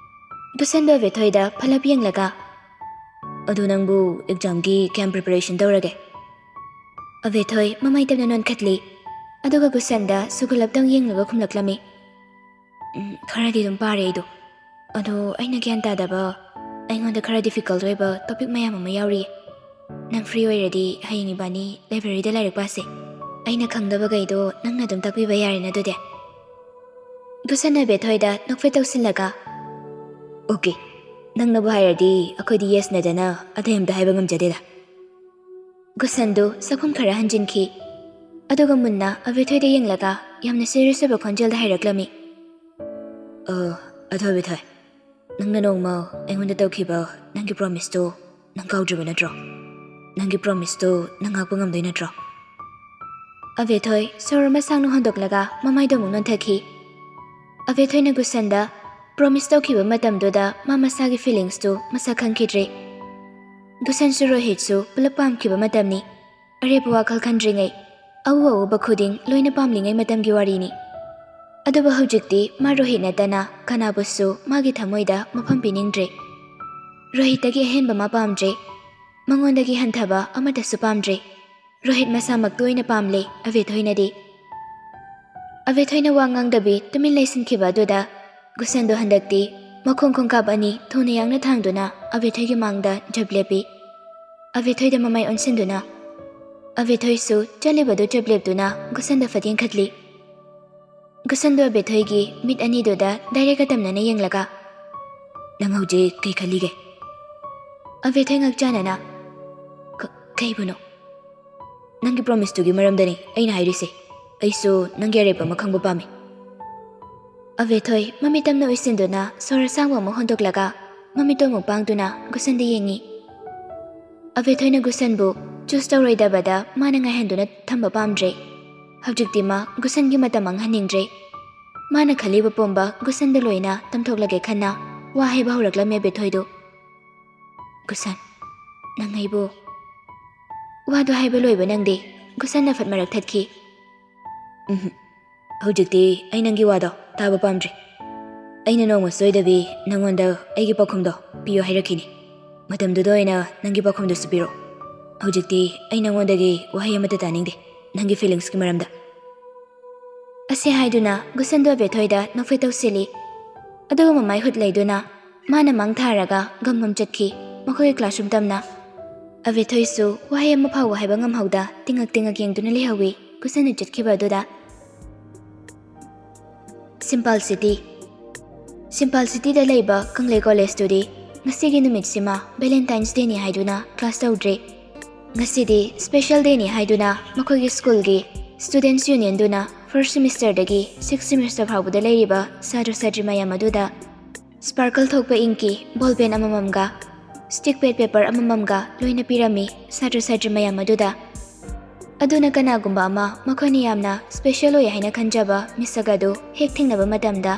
ꯒꯨꯁꯟꯗꯣ ꯑꯕꯦꯊꯣꯏꯗ ꯐꯠꯂꯞ ꯌꯦꯡꯂꯒ, "ꯑꯗꯨ ꯅꯪꯕꯨ ꯑꯦꯛꯖꯥꯝꯒꯤ ꯀꯌꯥꯝ ꯄ꯭ꯔꯤꯄꯦꯔꯦꯁꯟ ꯇꯧꯔꯒꯦ?" ꯑꯕꯦꯊꯣꯏ ꯃꯃꯥꯏ ꯇꯞꯅ ꯅꯣꯟꯈꯠꯂꯤ꯫ ꯑꯗꯨꯒ ꯒꯨꯁꯟꯗ ꯁꯨꯒꯨꯂꯞꯇꯪ ꯌꯦꯡꯂꯒ ꯈꯨꯝꯂꯛꯂꯝꯃꯤ꯫ "ꯎꯝ, ꯈꯔꯗꯤ ꯑꯗꯨꯝ ꯄꯥꯔꯦ ꯑꯩꯗꯣ꯫ ꯑꯗꯣ ꯑꯩꯅ ꯒ꯭ꯌꯥꯟ ꯇꯥꯗꯕ, ꯑꯩꯉꯣꯟꯗ ꯈꯔ difficult ꯑꯣꯏꯕ topic ꯃꯌꯥꯝ ꯑꯃ ꯌꯥꯎꯔꯤꯌꯦ꯫ ꯅꯪ free ꯑꯣꯏꯔꯗꯤ ꯍꯌꯦꯡ ꯏꯕꯥꯅꯤ libraryꯗ ꯂꯥꯏꯔꯤꯛ ꯄꯥꯁꯦ꯫ ꯑꯩꯅ ꯈꯪꯗꯕꯈꯩꯗꯣ ꯅꯪꯅ ꯑꯗꯨꯝ ꯇꯥꯛꯄꯤꯕ ꯌꯥꯔꯦꯅ ꯑꯗꯨꯗꯤ?" ꯒꯨꯁꯟꯅ ꯑꯕꯦꯊꯣꯏꯗ ꯅꯣꯛꯐꯦꯠ ꯇꯧꯁꯤꯜꯂꯒ, "Okay, ꯅꯪꯅꯕꯨ ꯍꯥꯏꯔꯗꯤ ꯑꯩꯈꯣꯏꯗꯤ yes ꯅꯗꯅ ꯑꯇꯩ ꯑꯝꯇ ꯍꯥꯏꯕ ꯉꯝꯖꯗꯦꯗ꯫" ꯒꯨꯁꯟꯗꯨ ꯆꯥꯛꯈꯨꯝ ꯈꯔ ꯍꯟꯖꯤꯟꯈꯤ꯫ ꯑꯗꯨꯒ ꯃꯨꯟꯅ ꯑꯕꯦꯊꯣꯏꯗ ꯌꯦꯡꯂꯒ ꯌꯥꯝꯅ serious ꯑꯣꯏꯕ ꯈꯣꯟꯖꯦꯜꯗ ꯍꯥꯏꯔꯛꯂꯝꯃꯤ꯫ "ꯑ, ꯑꯗꯣ ꯑꯕꯦꯊꯣꯏ, ꯅꯪꯅ ꯅꯣꯡꯃ ꯑꯩꯉꯣꯟꯗ ꯇꯧꯈꯤꯕ ꯅꯪꯒꯤ promiseꯇꯣ ꯅꯪ ꯀꯥꯎꯗ꯭ꯔꯤꯕ ꯅꯠꯇ꯭ꯔꯣ? ꯅꯪꯒꯤ promiseꯇꯣ ꯅꯪ ꯉꯥꯛꯄ ꯉꯝꯗꯣꯏ ꯅꯠꯇ꯭ꯔꯣ?" ꯑꯕꯦꯊꯣꯏ ꯁꯣꯔ ꯑꯃ ꯁꯥꯡꯅ ꯍꯣꯟꯗꯣꯛꯂꯒ ꯃꯃꯥꯏꯗꯣ ꯑꯃꯨꯛ ꯅꯣꯟꯊꯈꯤ꯫ ꯑꯕꯦꯊꯣꯏꯅ ꯒꯨꯁꯟꯗ promise ꯇꯧꯈꯤꯕ ꯃꯇꯝꯗꯨꯗ ꯃꯥ ꯃꯁꯥꯒꯤ feelingsꯇꯨ ꯃꯁꯛ ꯈꯪꯈꯤꯗ꯭ꯔꯦ꯫ ꯒꯨꯁꯟꯁꯨ ꯔꯣꯍꯤꯠꯁꯨ ꯄꯨꯂꯞ ꯄꯥꯝꯈꯤꯕ ꯃꯇꯝꯅꯤ꯫ ꯑꯔꯦꯞꯄ ꯋꯥꯈꯜ ꯈꯟꯗ꯭ꯔꯤꯉꯩ, ꯑꯎ ꯑꯎꯕ ꯈꯨꯗꯤꯡ ꯂꯣꯏꯅ ꯄꯥꯝꯂꯤꯉꯩ ꯃꯇꯝꯒꯤ ꯋꯥꯔꯤꯅꯤ꯫ ꯑꯗꯨꯕꯨ ꯍꯧꯖꯤꯛꯇꯤ ꯃꯥ ꯔꯣꯍꯤꯠ ꯅꯠꯇꯅ ꯀꯅꯥꯕꯨꯁꯨ ꯃꯥꯒꯤ ꯊꯃꯣꯏꯗ ꯃꯐꯝ ꯄꯤꯅꯤꯡꯗ꯭ꯔꯦ꯫ ꯔꯣꯍꯤꯠꯇꯒꯤ ꯑꯍꯦꯟꯕ ꯃꯥ ꯄꯥꯝꯗ꯭ꯔꯦ꯫ ꯃꯉꯣꯟꯗꯒꯤ ꯍꯟꯊꯕ ꯑꯃꯠꯇꯁꯨ ꯄꯥꯝꯗ꯭ꯔꯦ꯫ ꯔꯣꯍꯤꯠ ꯃꯁꯥꯃꯛꯇ ꯑꯣꯏꯅ ꯄꯥꯝꯂꯦ ꯑꯕꯦꯊꯣꯏꯅꯗꯤ꯫ ꯑꯕꯦꯊꯣꯏꯅ ꯋꯥ ꯉꯥꯡꯗꯕꯤ ꯇꯨꯃꯤꯟ ꯂꯩꯁꯤꯟꯈꯤꯕ ꯑꯗꯨꯗ ꯒꯨꯁꯟꯗꯣ ꯍꯟꯗꯛꯇꯤ ꯃꯈꯣꯡ ꯈꯣꯡꯀꯥꯞ ꯑꯅꯤ ꯊꯨꯅ ꯌꯥꯡꯅ ꯊꯥꯡꯗꯨꯅ ꯑꯕꯦꯊꯣꯏꯒꯤ ꯃꯥꯡꯗ ꯖꯞ ꯂꯦꯞꯄꯤ꯫ ꯑꯕꯦꯊꯣꯏꯗ ꯃꯃꯥꯏ ꯑꯣꯟꯁꯤꯟꯗꯨꯅ, ꯑꯕꯦꯊꯣꯏꯁꯨ ꯆꯠꯂꯤꯕꯗꯨ ꯖꯞ ꯂꯦꯞꯇꯨꯅ ꯒꯨꯁꯟꯗ ꯐꯠ ꯌꯦꯡꯈꯠꯂꯤ꯫ ꯒꯨꯁꯟꯗꯣ ꯑꯕꯦꯊꯣꯏꯒꯤ ꯃꯤꯠ ꯑꯅꯤꯗꯨꯗ direct ꯇꯝꯅꯅ ꯌꯦꯡꯂꯒ, "ꯅꯪ ꯍꯧꯖꯤꯛ ꯀꯩ ꯈꯜꯂꯤꯒꯦ?" ꯑꯕꯦꯊꯣꯏ ꯉꯛꯆꯥꯟꯅꯅ, "ꯀ-, ꯀꯩꯕꯨꯅꯣ?" "ꯅꯪꯒꯤ promiseꯇꯨꯒꯤ ꯃꯔꯝꯗꯅꯤ ꯑꯩꯅ ꯍꯥꯏꯔꯤꯁꯦ꯫ ꯑꯩꯁꯨ ꯅꯪꯒꯤ ꯑꯔꯦꯞꯄ ꯑꯃ ꯈꯪꯕ ꯄꯥꯝꯃꯤ꯫" ꯑꯕꯦꯊꯣꯏ ꯃꯃꯤꯠ ꯇꯝꯅ ꯎꯏꯁꯤꯟꯗꯨꯅ ꯁꯣꯔ ꯑꯁꯥꯡꯕ ꯑꯃ ꯍꯣꯟꯗꯣꯛꯂꯒ ꯃꯃꯤꯠꯇꯣ ꯑꯃꯨꯛ ꯄꯥꯡꯗꯨꯅ ꯒꯨꯁꯟꯗ ꯌꯦꯡꯉꯤ꯫ ꯑꯕꯦꯊꯣꯏꯅ ꯒꯨꯁꯟꯕꯨ choose ꯇꯧꯔꯣꯏꯗꯕꯗ ꯃꯥꯅ ꯉꯥꯏꯍꯟꯗꯨꯅ ꯊꯝꯕ ꯄꯥꯝꯗ꯭ꯔꯦ꯫ ꯍꯧꯖꯤꯛꯇꯤ ꯃꯥ ꯒꯨꯁꯟꯒꯤ ꯃꯇꯝ ꯃꯥꯡꯍꯟꯅꯤꯡꯗ꯭ꯔꯦ꯫ ꯃꯥꯅ ꯈꯜꯂꯤꯕ ꯄꯨꯝꯕ ꯒꯨꯁꯟꯗ ꯂꯣꯏꯅ ꯇꯝꯊꯣꯛꯂꯒꯦ ꯈꯟꯅ ꯋꯥ ꯍꯥꯏꯕ ꯍꯧꯔꯛꯂꯝꯃꯤ ꯑꯕꯦꯊꯣꯏꯗꯨ꯫ "ꯒꯨꯁꯟ, ꯅꯪ ꯑꯩꯕꯨ..." ꯋꯥꯗꯨ ꯍꯥꯏꯕ ꯂꯣꯏꯕ ꯅꯪꯗꯦ꯫ ꯒꯨꯁꯟꯅ ꯐꯠ ꯃꯔꯛ ꯊꯠꯈꯤ꯫ "ꯎꯝꯍꯨꯝ꯫ ꯍꯧꯖꯤꯛꯇꯤ ꯑꯩ ꯅꯪꯒꯤ ꯋꯥꯗꯣ ꯇꯥꯕ ꯄꯥꯝꯗ꯭ꯔꯦ꯫ ꯑꯩꯅ ꯅꯣꯡꯃ ꯁꯣꯏꯗꯕꯤ ꯅꯪꯉꯣꯟꯗ ꯑꯩꯒꯤ ꯄꯥꯎꯈꯨꯝꯗꯣ ꯄꯤꯌꯨ ꯍꯥꯏꯔꯛꯈꯤꯅꯤ꯫ ꯃꯇꯝꯗꯨꯗ ꯑꯣꯏꯅ ꯅꯪꯒꯤ ꯄꯥꯎꯈꯨꯝꯗꯨꯁꯨ ꯄꯤꯔꯛꯑꯣ꯫" ꯍꯧꯖꯤꯛꯇꯤ ꯑꯩ ꯅꯉꯣꯟꯗꯒꯤ ꯋꯥꯍꯩ ꯑꯃꯠꯇ ꯇꯥꯅꯤꯡꯗꯦ, ꯅꯪꯒꯤ feelings ꯀꯤ ꯃꯔꯝꯗ꯫ ꯑꯁꯤ ꯍꯥꯏꯗꯨꯅ ꯒꯨꯁꯟꯗꯣ ꯑꯕꯦꯊꯣꯏꯗ ꯅꯣꯛꯐꯦꯠ ꯇꯧꯁꯤꯜꯂꯤ꯫ ꯑꯗꯨꯒ ꯃꯃꯥꯏ ꯍꯨꯠ ꯂꯩꯗꯨꯅ ꯃꯥꯅ ꯃꯥꯡ ꯊꯥꯔꯒ ꯒꯝ ꯒꯝ ꯆꯠꯈꯤ ꯃꯈꯣꯏꯒꯤ classroom ꯇꯝꯅ꯫ ꯑꯕꯦꯊꯣꯏꯁꯨ ꯋꯥꯍꯩ ꯑꯃ ꯐꯥꯎꯕ ꯍꯥꯏꯕ ꯉꯝꯍꯧꯗ ꯇꯤꯡꯉꯛ ꯇꯤꯡꯉꯛ ꯌꯦꯡꯗꯨꯅ ꯂꯩꯍꯧꯋꯤ ꯒꯨꯁꯟꯅ ꯆꯠꯈꯤꯕ ꯑꯗꯨꯗ꯫ ꯁꯤꯝꯄꯥꯜ ꯁꯤꯇꯤ꯫ ꯁꯤꯝꯄꯥꯜ ꯁꯤꯇꯤꯗ ꯂꯩꯕ ꯀꯪꯂꯩ ꯀꯣꯂꯦꯖꯇꯨꯗꯤ ꯉꯁꯤꯒꯤ ꯅꯨꯃꯤꯠꯁꯤꯃ Valentine's Day ꯅꯤ ꯍꯥꯏꯗꯨꯅ class ꯇꯧꯗ꯭ꯔꯦ꯫ ꯉꯁꯤꯗꯤ special day ꯅꯤ ꯍꯥꯏꯗꯨꯅ ꯃꯈꯣꯏꯒꯤ school ꯒꯤ students union ꯗꯨꯅ first semester ꯗꯒꯤ sixth semester ꯐꯥꯎꯕꯗ ꯂꯩꯔꯤꯕ ꯁꯥꯇ꯭ꯔ ꯁꯥꯇ꯭ꯔꯤ ꯃꯌꯥꯝ ꯑꯗꯨꯗ sparkle ꯊꯣꯛꯄ ink ꯀꯤ ball pen ꯑꯃꯃꯝꯒ stick pad paper ꯑꯃꯃꯝꯒ ꯂꯣꯏꯅ ꯄꯤꯔꯝꯃꯤ ꯁꯥꯇ꯭ꯔ ꯁꯥꯇ꯭ꯔꯤ ꯃꯌꯥꯝ ꯑꯗꯨꯗ꯫ ꯑꯗꯨꯅ ꯀꯅꯥꯒꯨꯝꯕ ꯑꯃ ꯃꯈꯣꯏꯅ ꯌꯥꯝꯅ special ꯑꯣꯏ ꯍꯥꯏꯅ ꯈꯟꯖꯕ ꯃꯤꯁꯛ ꯑꯗꯨ ꯍꯦꯛ ꯊꯦꯡꯅꯕ ꯃꯇꯝꯗ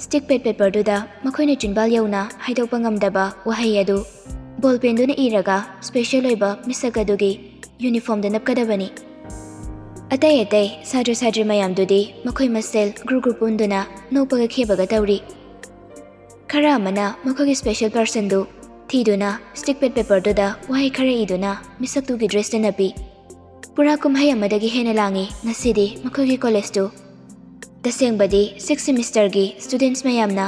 stick pad paper ꯗꯨꯗ ꯃꯈꯣꯏꯅ ꯆꯤꯟꯕꯥꯜ ꯌꯧꯅ ꯍꯥꯏꯗꯣꯛꯄ ꯉꯝꯗꯕ ꯋꯥꯍꯩ ꯑꯗꯨ ball pen ꯗꯨꯅ ꯏꯔꯒ special ꯑꯣꯏꯕ ꯃꯤꯁꯛ ꯑꯗꯨꯒꯤ uniform ꯗ ꯅꯞꯀꯗꯕꯅꯤ꯫ ꯑꯇꯩ ꯑꯇꯩ ꯁꯥꯇ꯭ꯔ ꯁꯥꯇ꯭ꯔꯤ ꯃꯌꯥꯝꯗꯨꯗꯤ ꯃꯈꯣꯏ ꯃꯁꯦꯜ group group ꯄꯨꯟꯗꯨꯅ ꯅꯣꯛꯄꯒ ꯈꯦꯕꯒ ꯇꯧꯔꯤ꯫ ꯈꯔ ꯑꯃꯅ ꯃꯈꯣꯏꯒꯤ special person ꯗꯨ ꯊꯤꯗꯨꯅ stick pad paper ꯗꯨꯗ ꯋꯥꯍꯩ ꯈꯔ ꯏꯗꯨꯅ ꯃꯤꯁꯛꯇꯨꯒꯤ dress ꯇ ꯅꯞꯄꯤ꯫ ꯄꯨꯔꯥ ꯀꯨꯝꯍꯩ ꯑꯃꯗꯒꯤ ꯍꯦꯟꯅ ꯂꯥꯡꯉꯤ ꯉꯁꯤꯗꯤ ꯃꯈꯣꯏꯒꯤ ꯀꯣꯂꯦꯖꯇꯨ꯫ ꯇꯁꯦꯡꯕꯗꯤ sixth semester ꯒꯤ students ꯃꯌꯥꯝꯅ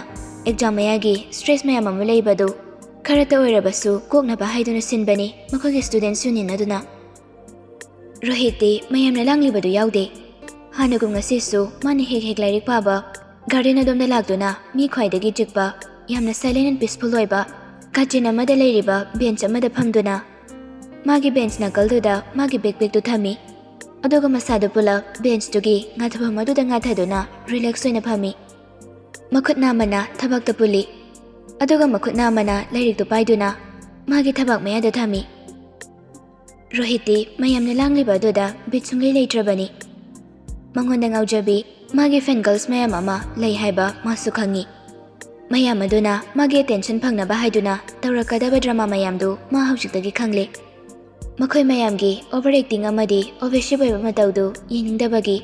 exam ꯃꯌꯥꯒꯤ stress ꯃꯌꯥꯝ ꯑꯃ ꯂꯩꯕꯗꯨ ꯈꯔꯇ ꯑꯣꯏꯔꯕꯁꯨ ꯀꯣꯛꯅꯕ ꯍꯥꯏꯗꯨꯅ ꯁꯤꯟꯕꯅꯤ ꯃꯈꯣꯏꯒꯤ students union ꯑꯗꯨꯅ꯫ ꯔꯣꯍꯤꯠꯇꯤ ꯃꯌꯥꯝꯅ ꯂꯥꯡꯂꯤꯕꯗꯨ ꯌꯥꯎꯗꯦ꯫ ꯍꯥꯟꯅꯒꯨꯝ ꯉꯁꯤꯁꯨ ꯃꯥꯅ ꯍꯦꯛ ꯍꯦꯛ ꯂꯥꯏꯔꯤꯛ ꯄꯥꯕ garden ꯑꯗꯣꯝꯗ ꯂꯥꯛꯇꯨꯅ ꯃꯤ ꯈ꯭ꯋꯥꯏꯗꯒꯤ ꯆꯤꯛꯄ, ꯌꯥꯝꯅ silent and peaceful ꯑꯣꯏꯕ ꯀꯥꯆꯤꯟ ꯑꯃꯗ ꯂꯩꯔꯤꯕ bench ꯑꯃꯗ ꯐꯝꯗꯨꯅ ꯃꯥꯒꯤ bench ꯅꯥꯀꯜꯗꯨꯗ ꯃꯥꯒꯤ backpack ꯇꯨ ꯊꯝꯃꯤ꯫ ꯑꯗꯨꯒ ꯃꯁꯥꯗꯨ ꯄꯨꯂꯞ bench ꯇꯨꯒꯤ ꯉꯥꯊꯐꯝ ꯑꯗꯨꯗ ꯉꯥꯊꯗꯨꯅ relax ꯑꯣꯏꯅ ꯐꯝꯃꯤ꯫ ꯃꯈꯨꯠ ꯅꯥꯝꯃꯅ ꯊꯕꯥꯛꯇ ꯄꯨꯜꯂꯤ꯫ ꯑꯗꯨꯒ ꯃꯈꯨꯠ ꯅꯥꯝꯃꯅ ꯂꯥꯏꯔꯤꯛꯇꯨ ꯄꯥꯏꯗꯨꯅ ꯃꯥꯒꯤ ꯊꯕꯥꯛ ꯃꯌꯥꯗ ꯊꯝꯃꯤ꯫ ꯔꯣꯍꯤꯠꯇꯤ ꯃꯌꯥꯝꯅ ꯂꯥꯡꯂꯤꯕ ꯑꯗꯨꯗ ꯕꯤꯠ ꯁꯨꯡꯂꯩ ꯂꯩꯇ꯭ꯔꯕꯅꯤ꯫ ꯃꯉꯣꯟꯗ ꯉꯥꯎꯖꯕꯤ ꯃꯥꯒꯤ fan girls ꯃꯌꯥꯝ ꯑꯃ ꯂꯩ ꯍꯥꯏꯕ ꯃꯥꯁꯨ ꯈꯪꯉꯤ꯫ ꯃꯌꯥꯝ ꯑꯗꯨꯅ ꯃꯥꯒꯤ attention ꯐꯪꯅꯕ ꯍꯥꯏꯗꯨꯅ ꯇꯧꯔꯛꯀꯗꯕ drama ꯃꯌꯥꯝꯗꯨ ꯃꯥ ꯍꯧꯖꯤꯛꯇꯒꯤ ꯈꯪꯂꯦ꯫ ꯃꯈꯣꯏ ꯃꯌꯥꯝꯒꯤ over acting ꯑꯃꯗꯤ obsessive ꯑꯣꯏꯕ ꯃꯇꯧꯗꯨ ꯌꯦꯡꯅꯤꯡꯗꯕꯒꯤ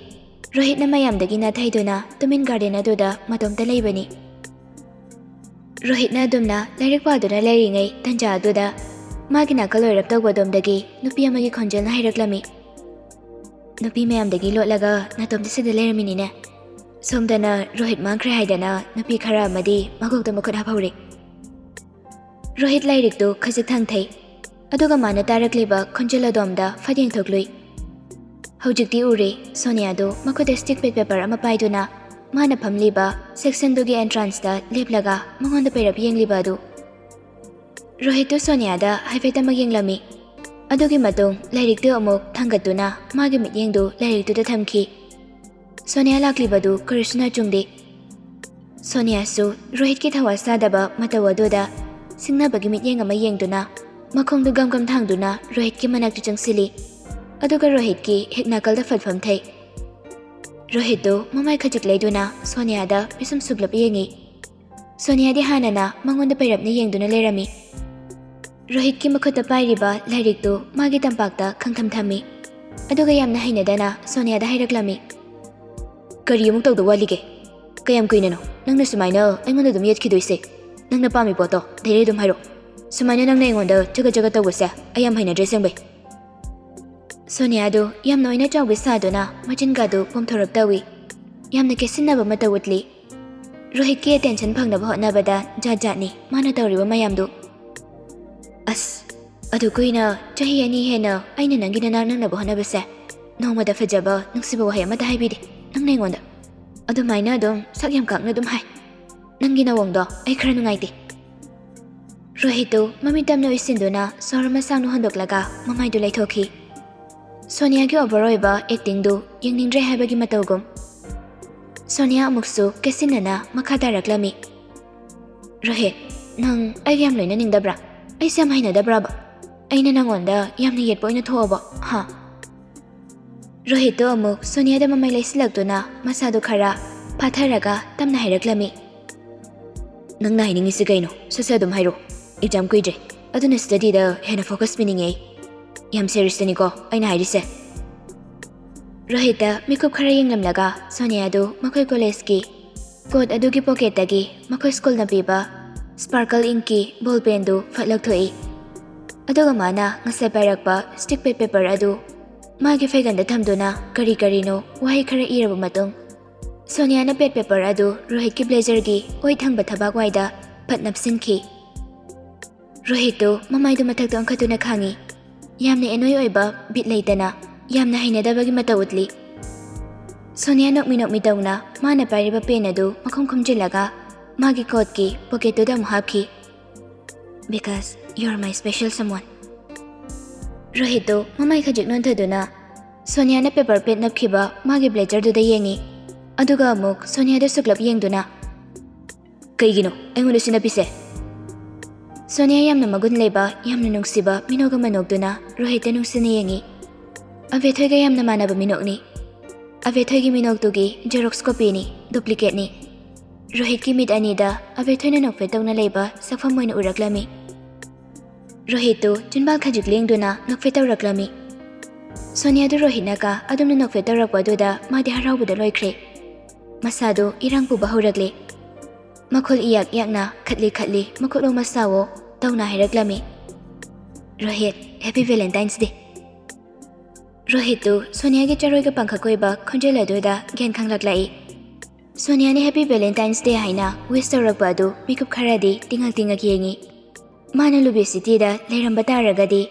ꯔꯣꯍꯤꯠꯅ ꯃꯌꯥꯝꯗꯒꯤ ꯅꯥꯊꯩꯗꯨꯅ ꯇꯨꯃꯤꯟ garden ꯑꯗꯨꯗ ꯃꯇꯣꯝꯇ ꯂꯩꯕꯅꯤ꯫ ꯔꯣꯍꯤꯠꯅ ꯑꯗꯨꯝꯅ ꯂꯥꯏꯔꯤꯛ ꯄꯥꯗꯨꯅ ꯂꯩꯔꯤꯉꯩ ꯇꯟꯖꯥ ꯑꯗꯨꯗ ꯃꯥꯒꯤ ꯅꯥꯀꯜ ꯑꯣꯏꯔꯞ ꯇꯧꯕ ꯑꯗꯣꯝꯗꯒꯤ ꯅꯨꯄꯤ ꯑꯃꯒꯤ ꯈꯣꯟꯖꯦꯜꯅ ꯍꯥꯏꯔꯛꯂꯝꯃꯤ, "ꯅꯨꯄꯤ ꯃꯌꯥꯝꯗꯒꯤ ꯂꯣꯠꯂꯒ ꯅꯥꯇꯣꯝꯇ ꯁꯤꯗ ꯂꯩꯔꯝꯃꯤꯅꯤꯅꯦ꯫ ꯁꯣꯝꯗꯅ ꯔꯣꯍꯤꯠ ꯃꯥꯡꯈ꯭ꯔꯦ ꯍꯥꯏꯗꯅ ꯅꯨꯄꯤ ꯈꯔ ꯑꯃꯗꯤ ꯃꯀꯣꯛꯇ ꯃꯈꯨꯠ ꯍꯥꯞꯍꯧꯔꯦ꯫" ꯔꯣꯍꯤꯠ ꯂꯥꯏꯔꯤꯛꯇꯨ ꯈꯖꯤꯛ ꯊꯥꯡꯊꯩ, ꯑꯗꯨꯒ ꯃꯥꯅ ꯇꯥꯔꯛꯂꯤꯕ ꯈꯣꯟꯖꯦꯜ ꯑꯗꯣꯝꯗ ꯐꯠ ꯌꯦꯡꯊꯣꯛꯂꯨꯏ꯫ ꯍꯧꯖꯤꯛꯇꯤ ꯎꯔꯦ, ꯁꯣꯅꯤꯌꯥꯗꯨ ꯃꯈꯨꯠꯇ ꯁ꯭ꯇꯤꯛ ꯄꯦꯠ ꯄꯦꯄꯔ ꯑꯃ ꯄꯥꯏꯗꯨꯅ ꯃꯥꯅ ꯐꯝꯂꯤꯕ ꯁꯦꯛꯁꯟꯗꯨꯒꯤ ꯑꯦꯟꯇ꯭ꯔꯥꯟꯁꯇ ꯂꯦꯞꯂꯒ ꯃꯉꯣꯟꯗ ꯄꯩꯔꯞ ꯌꯦꯡꯂꯤꯕ ꯑꯗꯨ꯫ ꯔꯣꯍꯤꯠꯇꯨ ꯁꯣꯅꯤꯌꯥꯗ ꯍꯥꯏꯐꯦꯠ ꯑꯃ ꯌꯦꯡꯂꯝꯃꯤ꯫ ꯑꯗꯨꯒꯤ ꯃꯇꯨꯡ ꯂꯥꯏꯔꯤꯛꯇꯨ ꯑꯃꯨꯛ ꯊꯥꯡꯒꯠꯇꯨꯅ ꯃꯥꯒꯤ ꯃꯤꯠꯌꯦꯡꯗꯨ ꯂꯥꯏꯔꯤꯛꯇꯨꯗ ꯊꯝꯈꯤ꯫ ꯁꯣꯅꯤꯌꯥ ꯂꯥꯛꯂꯤꯕꯗꯨ ꯀꯔꯤꯁꯨ ꯅꯥꯆꯨꯡꯗꯦ꯫ ꯁꯣꯅꯤꯌꯥꯁꯨ ꯔꯣꯍꯤꯠꯀꯤ ꯊꯋꯥ ꯁꯥꯗꯕ ꯃꯇꯧ ꯑꯗꯨꯗ ꯁꯤꯡꯅꯕꯒꯤ ꯃꯤꯠꯌꯦꯡ ꯑꯃ ꯌꯦꯡꯗꯨꯅ ꯃꯈꯣꯡꯗꯨ ꯒꯝ ꯒꯝ ꯊꯥꯡꯗꯨꯅ ꯔꯣꯍꯤꯠꯀꯤ ꯃꯅꯥꯛꯇ ꯆꯪꯁꯤꯜꯂꯤ꯫ ꯑꯗꯨꯒ ꯔꯣꯍꯤꯠꯀꯤ ꯍꯦꯛ ꯅꯥꯀꯜꯗ ꯐꯠ ꯐꯝꯊꯩ꯫ ꯔꯣꯍꯤꯠꯇꯨ ꯃꯃꯥꯏ ꯈꯖꯤꯛ ꯂꯩꯗꯨꯅ ꯁꯣꯅꯤꯌꯥꯗ ꯄꯤꯁꯨꯝ ꯁꯨꯛꯂꯞ ꯌꯦꯡꯉꯤ꯫ ꯁꯣꯅꯤꯌꯥꯗꯤ ꯍꯥꯟꯅꯅ ꯃꯉꯣꯟꯗ ꯄꯩꯔꯞꯅ ꯌꯦꯡꯗꯨꯅ ꯂꯩꯔꯝꯃꯤ꯫ ꯔꯣꯍꯤꯠꯀꯤ ꯃꯈꯨꯠꯇ ꯄꯥꯏꯔꯤꯕ ꯂꯥꯏꯔꯤꯛꯇꯨ ꯃꯥꯒꯤ ꯇꯝꯄꯥꯛꯇ ꯈꯪꯊꯝ ꯊꯝꯃꯤ꯫ ꯑꯗꯨꯒ ꯌꯥꯝꯅ ꯍꯩꯅꯗꯅ ꯁꯣꯅꯤꯌꯥꯗ ꯍꯥꯏꯔꯛꯂꯝꯃꯤ, "ꯀꯔꯤ ꯑꯃꯨꯛ ꯇꯧꯗꯧ ꯋꯥꯠꯂꯤꯒꯦ? ꯀꯌꯥꯝ ꯀꯨꯏꯅꯅꯣ ꯅꯪꯅ ꯁꯨꯃꯥꯏꯅ ꯑꯩꯉꯣꯟꯗ ꯑꯗꯨꯝ ꯌꯦꯠꯈꯤꯗꯣꯏꯁꯦ? ꯅꯪꯅ ꯄꯥꯝꯃꯤ ꯄꯣꯠꯇꯣ ꯗꯥꯏꯔꯦꯛ ꯑꯗꯨꯝ ꯍꯥꯏꯔꯛꯑꯣ꯫ ꯁꯨꯃꯥꯏꯅ ꯅꯪꯅ ꯑꯩꯉꯣꯟꯗ ꯆꯒꯠ ꯆꯒꯠ ꯇꯧꯕꯁꯦ ꯑꯩ ꯌꯥꯝ ꯍꯩꯅꯗ꯭ꯔꯦ ꯑꯁꯦꯡꯕꯩ꯫" ꯁꯣꯅꯤꯌꯥꯗꯨ ꯌꯥꯝꯅ ꯑꯣꯏꯅ ꯆꯥꯎꯕꯤ ꯁꯥꯗꯨꯅ ꯃꯆꯤꯟꯒꯗꯨ ꯄꯣꯝꯊꯣꯔꯞ ꯇꯧꯏ꯫ ꯌꯥꯝꯅ ꯀꯦꯠꯁꯤꯟꯅꯕ ꯃꯇꯧ ꯎꯠꯂꯤ꯫ ꯔꯣꯍꯤꯠꯀꯤ ꯑꯦꯇꯦꯟꯁꯟ ꯐꯪꯅꯕ ꯍꯣꯠꯅꯕꯗ ꯖꯥꯠ ꯖꯥꯠꯅꯤ ꯃꯥꯅ ꯇꯧꯔꯤꯕ ꯃꯌꯥꯝꯗꯨ꯫ "ꯑꯁ, ꯑꯗꯨ ꯀꯨꯏꯅ, ꯆꯍꯤ ꯑꯅꯤ ꯍꯦꯟꯅ ꯑꯩꯅ ꯅꯪꯒꯤ ꯅꯅꯥꯛ ꯅꯛꯅꯕ ꯍꯣꯠꯅꯕꯁꯦ, ꯅꯣꯡꯃꯗ ꯐꯖꯕ, ꯅꯨꯡꯁꯤꯕ ꯋꯥꯍꯩ ꯑꯃꯠꯇ ꯍꯥꯏꯕꯤꯗꯦ ꯅꯪꯅ ꯑꯩꯉꯣꯟꯗ꯫ ꯑꯗꯨꯃꯥꯏꯅ ꯑꯗꯨꯝ ꯁꯛ ꯌꯥꯝ ꯀꯥꯛꯅ ꯑꯗꯨꯝ ꯍꯥꯏ꯫ ꯅꯪꯒꯤ ꯅꯋꯣꯡꯗꯣ ꯑꯩ ꯈꯔ ꯅꯨꯡꯉꯥꯏꯇꯦ꯫" ꯔꯣꯍꯤꯠꯇꯨ ꯃꯃꯤꯠ ꯇꯝꯅ ꯎꯏꯁꯤꯟꯗꯨꯅ ꯁꯣꯔ ꯑꯃ ꯁꯥꯡꯅ ꯍꯣꯟꯗꯣꯛꯂꯒ ꯃꯃꯥꯏꯗꯨ ꯂꯩꯊꯣꯛꯈꯤ꯫ ꯁꯣꯅꯤꯌꯥꯒꯤ ꯑꯣꯚꯔ ꯑꯣꯏꯕ ꯑꯦꯛꯇꯤꯡꯗꯨ ꯌꯦꯡꯅꯤꯡꯗ꯭ꯔꯦ ꯍꯥꯏꯕꯒꯤ ꯃꯇꯧꯒꯨꯝ꯫ ꯁꯣꯅꯤꯌꯥ ꯑꯃꯨꯛꯁꯨ ꯀꯦꯠꯁꯤꯟꯅꯅ ꯃꯈꯥ ꯇꯥꯔꯛꯂꯝꯃꯤ, "ꯔꯣꯍꯤꯠ, ꯅꯪ ꯑꯩꯒ ꯌꯥꯝ ꯂꯣꯏꯅꯅꯤꯡꯗꯕ꯭ꯔꯥ? ꯑꯩꯁꯦ ꯌꯥꯝ ꯍꯩꯅꯗꯕ꯭ꯔꯥꯕ? ꯑꯩꯅ ꯅꯪꯉꯣꯟꯗ ꯌꯥꯝꯅ ꯌꯦꯠꯄ ꯑꯣꯏꯅ ꯊꯣꯛꯑꯕꯣ, ꯍꯥ?" ꯔꯣꯍꯤꯠꯇꯣ ꯑꯃꯨꯛ ꯁꯣꯅꯤꯌꯥꯗ ꯃꯃꯩ ꯂꯩꯁꯤꯜꯂꯛꯇꯨꯅ ꯃꯁꯥꯗꯨ ꯈꯔ ꯐꯥꯊꯔꯒ ꯇꯞꯅ ꯍꯥꯏꯔꯛꯂꯝꯃꯤ, "ꯅꯪꯅ ꯍꯥꯏꯅꯤꯡꯉꯤꯁꯤ ꯀꯩꯅꯣ? ꯁꯠ ꯁꯠ ꯑꯗꯨꯝ ꯍꯥꯏꯔꯣ꯫ ꯑꯦꯛꯖꯥꯝ ꯀꯨꯏꯗ꯭ꯔꯦ, ꯑꯗꯨꯅ ꯁ꯭ꯇꯗꯤꯗ ꯍꯦꯟꯅ ꯐꯣꯀꯁ ꯄꯤꯅꯤꯡꯉꯦ ꯑꯩ꯫ ꯌꯥꯝ ꯁꯦꯔꯤꯌꯁꯇꯅꯤꯀꯣ ꯑꯩꯅ ꯍꯥꯏꯔꯤꯁꯦ꯫" ꯔꯣꯍꯤꯠꯇ ꯃꯤꯀꯨꯞ ꯈꯔ ꯌꯦꯡꯂꯝꯂꯒ ꯁꯣꯅꯤꯌꯥꯗꯨ ꯃꯈꯣꯏ ꯀꯣꯂꯦꯖꯀꯤ ꯀꯣꯠ ꯑꯗꯨꯒꯤ ꯄꯣꯀꯦꯠꯇꯒꯤ ꯃꯈꯣꯏ ꯁ꯭ꯀꯨꯜꯅ ꯄꯤꯕ ꯁ꯭ꯄꯥꯔꯀꯜ ꯏꯪꯀꯤ ꯕꯣꯜ ꯄꯦꯟꯗꯨ ꯐꯠ ꯂꯧꯊꯣꯛꯏ꯫ ꯑꯗꯨꯒ ꯃꯥꯅ ꯉꯁꯥꯏ ꯄꯥꯏꯔꯛꯄ stick pad paper ꯑꯗꯨ ꯃꯥꯒꯤ ꯐꯩꯒꯟꯗ ꯊꯝꯗꯨꯅ ꯀꯔꯤ ꯀꯔꯤꯅꯣ ꯋꯥꯍꯩ ꯈꯔ ꯏꯔꯕ ꯃꯇꯨꯡ, ꯁꯣꯅꯤꯌꯥꯅ pad paper ꯑꯗꯨ ꯔꯣꯍꯤꯠꯀꯤ blazer ꯒꯤ ꯑꯣꯏ ꯊꯪꯕ ꯊꯕꯥꯛ ꯋꯥꯏꯗ ꯐꯠ ꯅꯞꯁꯤꯟꯈꯤ꯫ ꯔꯣꯍꯤꯠꯇꯨ ꯃꯃꯥꯏꯗꯨ ꯃꯊꯛꯇ ꯑꯣꯟꯈꯠꯇꯨꯅ ꯈꯥꯡꯉꯤ꯫ ꯌꯥꯝꯅ ꯑꯦꯅꯣꯏ ꯑꯣꯏꯕ, ꯕꯤꯠ ꯂꯩꯇꯅ, ꯌꯥꯝꯅ ꯍꯩꯅꯗꯕꯒꯤ ꯃꯇꯧ ꯎꯠꯂꯤ꯫ ꯁꯣꯅꯤꯌꯥ ꯅꯣꯛꯃꯤ ꯅꯣꯛꯃꯤ ꯇꯧꯅ ꯃꯥꯅ ꯄꯥꯏꯔꯤꯕ ꯄꯦꯟ ꯑꯗꯨ ꯃꯈꯨꯝ ꯈꯨꯝꯖꯤꯜꯂꯒ ꯃꯥꯒꯤ ꯀꯣꯠꯀꯤ ꯄꯣꯀꯦꯠꯇꯨꯗ ꯑꯃꯨꯛ ꯍꯥꯞꯈꯤ꯫ "Because you are my special someone." ꯔꯣꯍꯤꯠꯇꯨ ꯃꯃꯥꯏ ꯈꯖꯤꯛ ꯅꯣꯟꯊꯗꯨꯅ ꯁꯣꯅꯤꯌꯥꯅ paper pad ꯅꯞꯈꯤꯕ ꯃꯥꯒꯤ blazer ꯗꯨꯗ ꯌꯦꯡꯉꯤ꯫ ꯑꯗꯨꯒ ꯑꯃꯨꯛ ꯁꯣꯅꯤꯌꯥꯗ ꯁꯨꯛꯂꯞ ꯌꯦꯡꯗꯨꯅ, "ꯀꯩꯒꯤꯅꯣ ꯑꯩꯉꯣꯟꯗ ꯁꯤ ꯅꯞꯄꯤꯁꯦ?" ꯁꯣꯅꯤꯌꯥ ꯌꯥꯝꯅ ꯃꯒꯨꯟ ꯂꯩꯕ, ꯌꯥꯝꯅ ꯅꯨꯡꯁꯤꯕ ꯃꯤꯅꯣꯛ ꯑꯃ ꯅꯣꯛꯇꯨꯅ ꯔꯣꯍꯤꯠꯇ ꯅꯨꯡꯁꯤꯅ ꯌꯦꯡꯉꯤ꯫ "ꯑꯕꯦꯊꯣꯏꯒ ꯌꯥꯝꯅ ꯃꯥꯟꯅꯕ ꯃꯤꯅꯣꯛꯅꯤ꯫ ꯑꯕꯦꯊꯣꯏꯒꯤ ꯃꯤꯅꯣꯛꯇꯨꯒꯤ xerox copy ꯅꯤ, duplicate ꯅꯤ꯫" ꯔꯣꯍꯤꯠꯀꯤ ꯃꯤꯠ ꯑꯅꯤꯗ ꯑꯕꯦꯊꯣꯏꯅ ꯅꯣꯛꯐꯦꯠ ꯇꯧꯅ ꯂꯩꯕ ꯁꯛꯐꯝ ꯑꯣꯏꯅ ꯎꯔꯛꯂꯝꯃꯤ꯫ ꯔꯣꯍꯤꯠꯇꯨ ꯆꯤꯟꯕꯥꯜ ꯈꯖꯤꯛ ꯂꯦꯡꯗꯨꯅ ꯅꯣꯛꯐꯦꯠ ꯇꯧꯔꯛꯂꯝꯃꯤ꯫ ꯁꯣꯅꯤꯌꯥꯗꯨ ꯔꯣꯍꯤꯠꯅ ꯀꯥ ꯑꯗꯨꯝꯅ ꯅꯣꯛꯐꯦꯠ ꯇꯧꯔꯛꯄ ꯑꯗꯨꯗ ꯃꯥꯗꯤ ꯍꯔꯥꯎꯕꯗ ꯂꯣꯏꯈ꯭ꯔꯦ꯫ ꯃꯁꯥꯗꯨ ꯏꯔꯥꯡ ꯄꯨꯕ ꯍꯧꯔꯛꯂꯦ꯫ ꯃꯈꯨꯜ ꯏꯌꯥꯛ ꯌꯥꯛꯅ ꯈꯠꯂꯤ ꯈꯠꯂꯤ ꯃꯈꯨꯠꯂꯣ ꯃꯁꯥꯋꯣ ꯇꯧꯅ ꯍꯥꯏꯔꯛꯂꯝꯃꯤ, "ꯔꯣꯍꯤꯠ, Happy Valentine's Day!" ꯔꯣꯍꯤꯠꯇꯨ ꯁꯣꯅꯤꯌꯥꯒꯤ ꯆꯔꯣꯏꯒ ꯄꯪꯈꯛ ꯑꯣꯏꯕ ꯈꯣꯟꯖꯦꯜ ꯑꯗꯨꯗ ꯒ꯭ꯌꯥꯟ ꯈꯪꯂꯛꯂꯛꯏ꯫ ꯁꯣꯅꯤꯌꯥꯅ Happy Valentine's Day ꯍꯥꯏꯅ wish ꯇꯧꯔꯛꯄ ꯑꯗꯨ ꯃꯤꯀꯨꯞ ꯈꯔꯗꯤ ꯇꯤꯡꯉꯛ ꯇꯤꯡꯉꯛ ꯌꯦꯡꯉꯤ꯫ ꯃꯥꯅ ꯂꯨꯕꯤ ꯁꯤꯇꯤꯗ ꯂꯩꯔꯝꯕ ꯇꯥꯔꯒꯗꯤ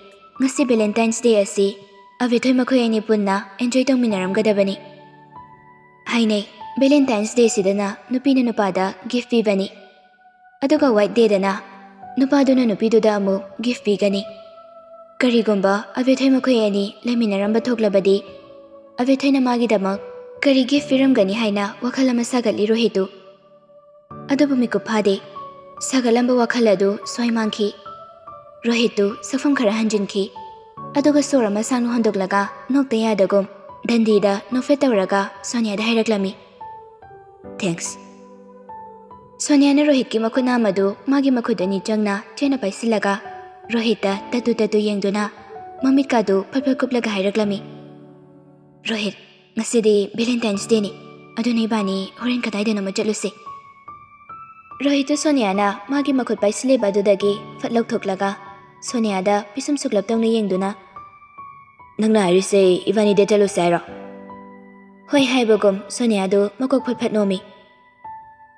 ꯉꯁꯤ Valentine's Day ꯑꯁꯤ ꯑꯕꯦꯊꯣꯏ ꯃꯈꯣꯏ ꯑꯅꯤ ꯄꯨꯟꯅ enjoy ꯇꯧꯃꯤꯟꯅꯔꯝꯒꯗꯕꯅꯤ꯫ ꯍꯥꯏꯅꯩ, Valentine's Day ꯁꯤꯗꯅ ꯅꯨꯄꯤꯅ ꯅꯨꯄꯥꯗ gift ꯄꯤꯕꯅꯤ꯫ ꯑꯗꯨꯒ White Day ꯗꯅ ꯅꯨꯄꯥꯗꯨꯅ ꯅꯨꯄꯤꯗꯨꯗ ꯑꯃꯨꯛ gift ꯄꯤꯒꯅꯤ꯫ ꯀꯔꯤꯒꯨꯝꯕ ꯑꯕꯦꯊꯣꯏ ꯃꯈꯣꯏ ꯑꯅꯤ ꯂꯩꯃꯤꯟꯅꯔꯝꯕ ꯊꯣꯛꯂꯕꯗꯤ, ꯑꯕꯦꯊꯣꯏꯅ ꯃꯥꯒꯤꯗꯃꯛ ꯀꯔꯤ gift ꯄꯤꯔꯝꯒꯅꯤ ꯍꯥꯏꯅ ꯋꯥꯈꯜ ꯑꯃ ꯁꯥꯒꯠꯂꯤ ꯔꯣꯍꯤꯠꯇꯨ꯫ ꯑꯗꯨꯕꯨ ꯃꯤꯀꯨꯞ ꯐꯥꯗꯦ꯫ ꯁꯥꯒꯠꯂꯝꯕ ꯋꯥꯈꯜ ꯑꯗꯨ ꯁ꯭ꯋꯥꯏ ꯃꯥꯡꯈꯤ꯫ ꯔꯣꯍꯤꯠꯇꯨ ꯁꯛꯐꯝ ꯈꯔ ꯍꯟꯖꯤꯟꯈꯤ꯫ ꯑꯗꯨꯒ ꯁꯣꯔ ꯑꯃ ꯁꯥꯡꯅ ꯍꯣꯟꯗꯣꯛꯂꯒ ꯅꯣꯛꯇ ꯌꯥꯗꯒꯨꯝ ꯗꯟꯗꯤꯗ ꯅꯣꯛꯐꯦꯠ ꯇꯧꯔꯒ ꯁꯣꯅꯤꯌꯥꯗ ꯍꯥꯏꯔꯛꯂꯝꯃꯤ, "Thanks." ꯁꯣꯅꯤꯌꯥꯅ ꯔꯣꯍꯤꯠꯀꯤ ꯃꯈꯨꯠ ꯅꯥꯝ ꯑꯗꯨ ꯃꯥꯒꯤ ꯃꯈꯨꯠ ꯑꯅꯤ ꯆꯪꯅ ꯆꯦꯠꯅ ꯄꯥꯏꯁꯤꯜꯂꯒ ꯔꯣꯍꯤꯠꯇ ꯇꯠꯇꯨ ꯇꯠꯇꯨ ꯌꯦꯡꯗꯨꯅ ꯃꯃꯤꯠꯀꯥꯗꯨ ꯐꯠ ꯐꯠ ꯀꯨꯞꯂꯒ ꯍꯥꯏꯔꯛꯂꯝꯃꯤ, "ꯔꯣꯍꯤꯠ, ꯉꯁꯤꯗꯤ Valentine's Day ꯅꯤ, ꯑꯗꯨꯅ ꯏꯕꯥꯅꯤ ꯍꯣꯔꯦꯟ ꯀꯗꯥꯏꯗꯅꯣꯃ ꯆꯠꯂꯨꯁꯦ꯫" ꯔꯣꯍꯤꯠꯇꯨ ꯁꯣꯅꯤꯌꯥꯅ ꯃꯥꯒꯤ ꯃꯈꯨꯠ ꯄꯥꯏꯁꯤꯜꯂꯤꯕ ꯑꯗꯨꯗꯒꯤ ꯐꯠ ꯂꯧꯊꯣꯛꯂꯒ ꯁꯣꯅꯤꯌꯥꯗ ꯄꯤꯁꯨꯝ ꯁꯨꯛꯂꯞ ꯇꯧꯅ ꯌꯦꯡꯗꯨꯅ, "ꯅꯪꯅ ꯍꯥꯏꯔꯤꯁꯦ ꯏꯕꯥꯅꯤ date ꯆꯠꯂꯨꯁꯦ ꯍꯥꯏꯔꯣ?" ꯍꯣꯏ ꯍꯥꯏꯕꯒꯨꯝ ꯁꯣꯅꯤꯌꯥꯗꯨ ꯃꯀꯣꯛ ꯐꯠ ꯐꯠ ꯅꯣꯝꯃꯤ꯫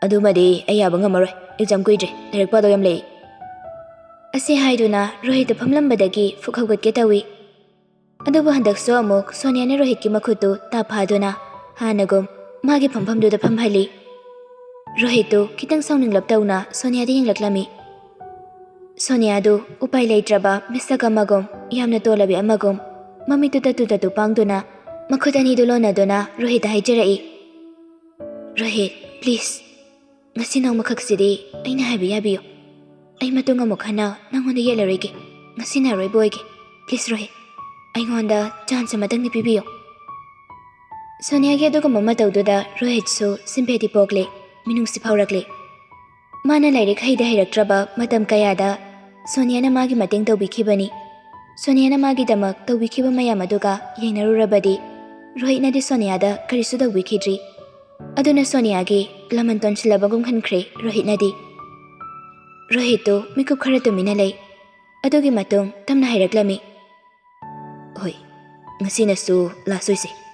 "ꯑꯗꯨꯃꯗꯤ ꯑꯩ ꯌꯥꯕ ꯉꯝꯃꯔꯣꯏ, exam ꯀꯨꯏꯗ꯭ꯔꯦ, ꯂꯥꯏꯔꯤꯛ ꯄꯥꯗꯧ ꯌꯥꯝ ꯂꯩ꯫" ꯑꯁꯤ ꯍꯥꯏꯗꯨꯅ ꯔꯣꯍꯤꯠꯇ ꯐꯝꯂꯝꯕꯗꯒꯤ ꯐꯨꯛ ꯍꯧꯒꯠꯀꯦ ꯇꯧꯏ꯫ ꯑꯗꯨꯕꯨ ꯍꯟꯗꯛꯁꯨ ꯑꯃꯨꯛ ꯁꯣꯅꯤꯌꯥꯅ ꯔꯣꯍꯤꯠꯀꯤ ꯃꯈꯨꯠꯇꯨ ꯇꯥꯞ ꯐꯥꯗꯨꯅ ꯍꯥꯟꯅꯒꯨꯝ ꯃꯥꯒꯤ ꯐꯝꯐꯝꯗꯨꯗ ꯐꯝꯍꯜꯂꯤ꯫ ꯔꯣꯍꯤꯠꯇꯨ ꯈꯤꯇꯪ ꯁꯥꯎꯅꯤꯡꯂꯞ ꯇꯧꯅ ꯁꯣꯅꯤꯌꯥꯗ ꯌꯦꯡꯂꯛꯂꯝꯃꯤ꯫ ꯁꯣꯅꯤꯌꯥꯗꯨ ꯎꯄꯥꯏ ꯂꯩꯇ꯭ꯔꯕ ꯃꯤꯁꯛ ꯑꯃꯒꯨꯝ, ꯌꯥꯝꯅ ꯇꯣꯜꯂꯕꯤ ꯑꯃꯒꯨꯝ, ꯃꯃꯤꯠꯇꯨ ꯇꯠꯇꯨ ꯇꯠꯇꯨ ꯄꯥꯡꯗꯨꯅ, ꯃꯈꯨꯠ ꯑꯅꯤꯗꯨ ꯂꯣꯟꯅꯗꯨꯅ ꯔꯣꯍꯤꯠꯇ ꯍꯥꯏꯖꯔꯛꯏ, "ꯔꯣꯍꯤꯠ, please, ꯉꯁꯤ ꯅꯣꯡꯃꯈꯛꯁꯤꯗꯤ ꯑꯩꯅ ꯍꯥꯏꯕ ꯌꯥꯕꯤꯌꯨ꯫ ꯑꯩ ꯃꯇꯨꯡ ꯑꯃꯨꯛ ꯍꯟꯅ ꯅꯪꯉꯣꯟꯗ ꯌꯦꯠꯂꯔꯣꯏꯒꯦ꯫ ꯉꯁꯤꯅ ꯑꯔꯣꯏꯕ ꯑꯣꯏꯒꯦ꯫ Please, ꯔꯣꯍꯤꯠ, ꯑꯩꯉꯣꯟꯗ chance ꯑꯃꯇꯪꯗꯤ ꯄꯤꯕꯤꯌꯨ꯫" ꯁꯣꯅꯤꯌꯥꯒꯤ ꯑꯗꯨꯒꯨꯝꯕ ꯃꯇꯧꯗꯨꯗ ꯔꯣꯍꯤꯠꯁꯨ sympathy ꯄꯣꯛꯂꯦ, ꯃꯤꯅꯨꯡꯁꯤ ꯐꯥꯎꯔꯛꯂꯦ꯫ ꯃꯥꯅ ꯂꯥꯏꯔꯤꯛ ꯍꯩꯗ ꯍꯩꯔꯛꯇ꯭ꯔꯕ ꯃꯇꯝ ꯀꯌꯥꯗ ꯁꯣꯅꯤꯌꯥꯅ ꯃꯥꯒꯤ ꯃꯇꯦꯡ ꯇꯧꯕꯤꯈꯤꯕꯅꯤ꯫ ꯁꯣꯅꯤꯌꯥꯅ ꯃꯥꯒꯤꯗꯃꯛ ꯇꯧꯕꯤꯈꯤꯕ ꯃꯌꯥꯝ ꯑꯗꯨꯒ ꯌꯦꯡꯅꯔꯨꯔꯕꯗꯤ ꯔꯣꯍꯤꯠꯅꯗꯤ ꯁꯣꯅꯤꯌꯥꯗ ꯀꯔꯤꯁꯨ ꯇꯧꯕꯤꯈꯤꯗ꯭ꯔꯤ꯫ ꯑꯗꯨꯅ ꯁꯣꯅꯤꯌꯥꯒꯤ ꯂꯃꯟ ꯇꯣꯟꯁꯤꯜꯂꯕꯒꯨꯝ ꯈꯟꯈ꯭ꯔꯦ ꯔꯣꯍꯤꯠꯅꯗꯤ꯫ ꯔꯣꯍꯤꯠꯇꯨ ꯃꯤꯀꯨꯞ ꯈꯔ ꯇꯨꯃꯤꯟꯅ ꯂꯩ꯫ ꯑꯗꯨꯒꯤ ꯃꯇꯨꯡ ꯇꯞꯅ ꯍꯥꯏꯔꯛꯂꯝꯃꯤ, "ꯍꯣꯏ, ꯉꯁꯤꯅꯁꯨ last ꯑꯣꯏꯁꯦ꯫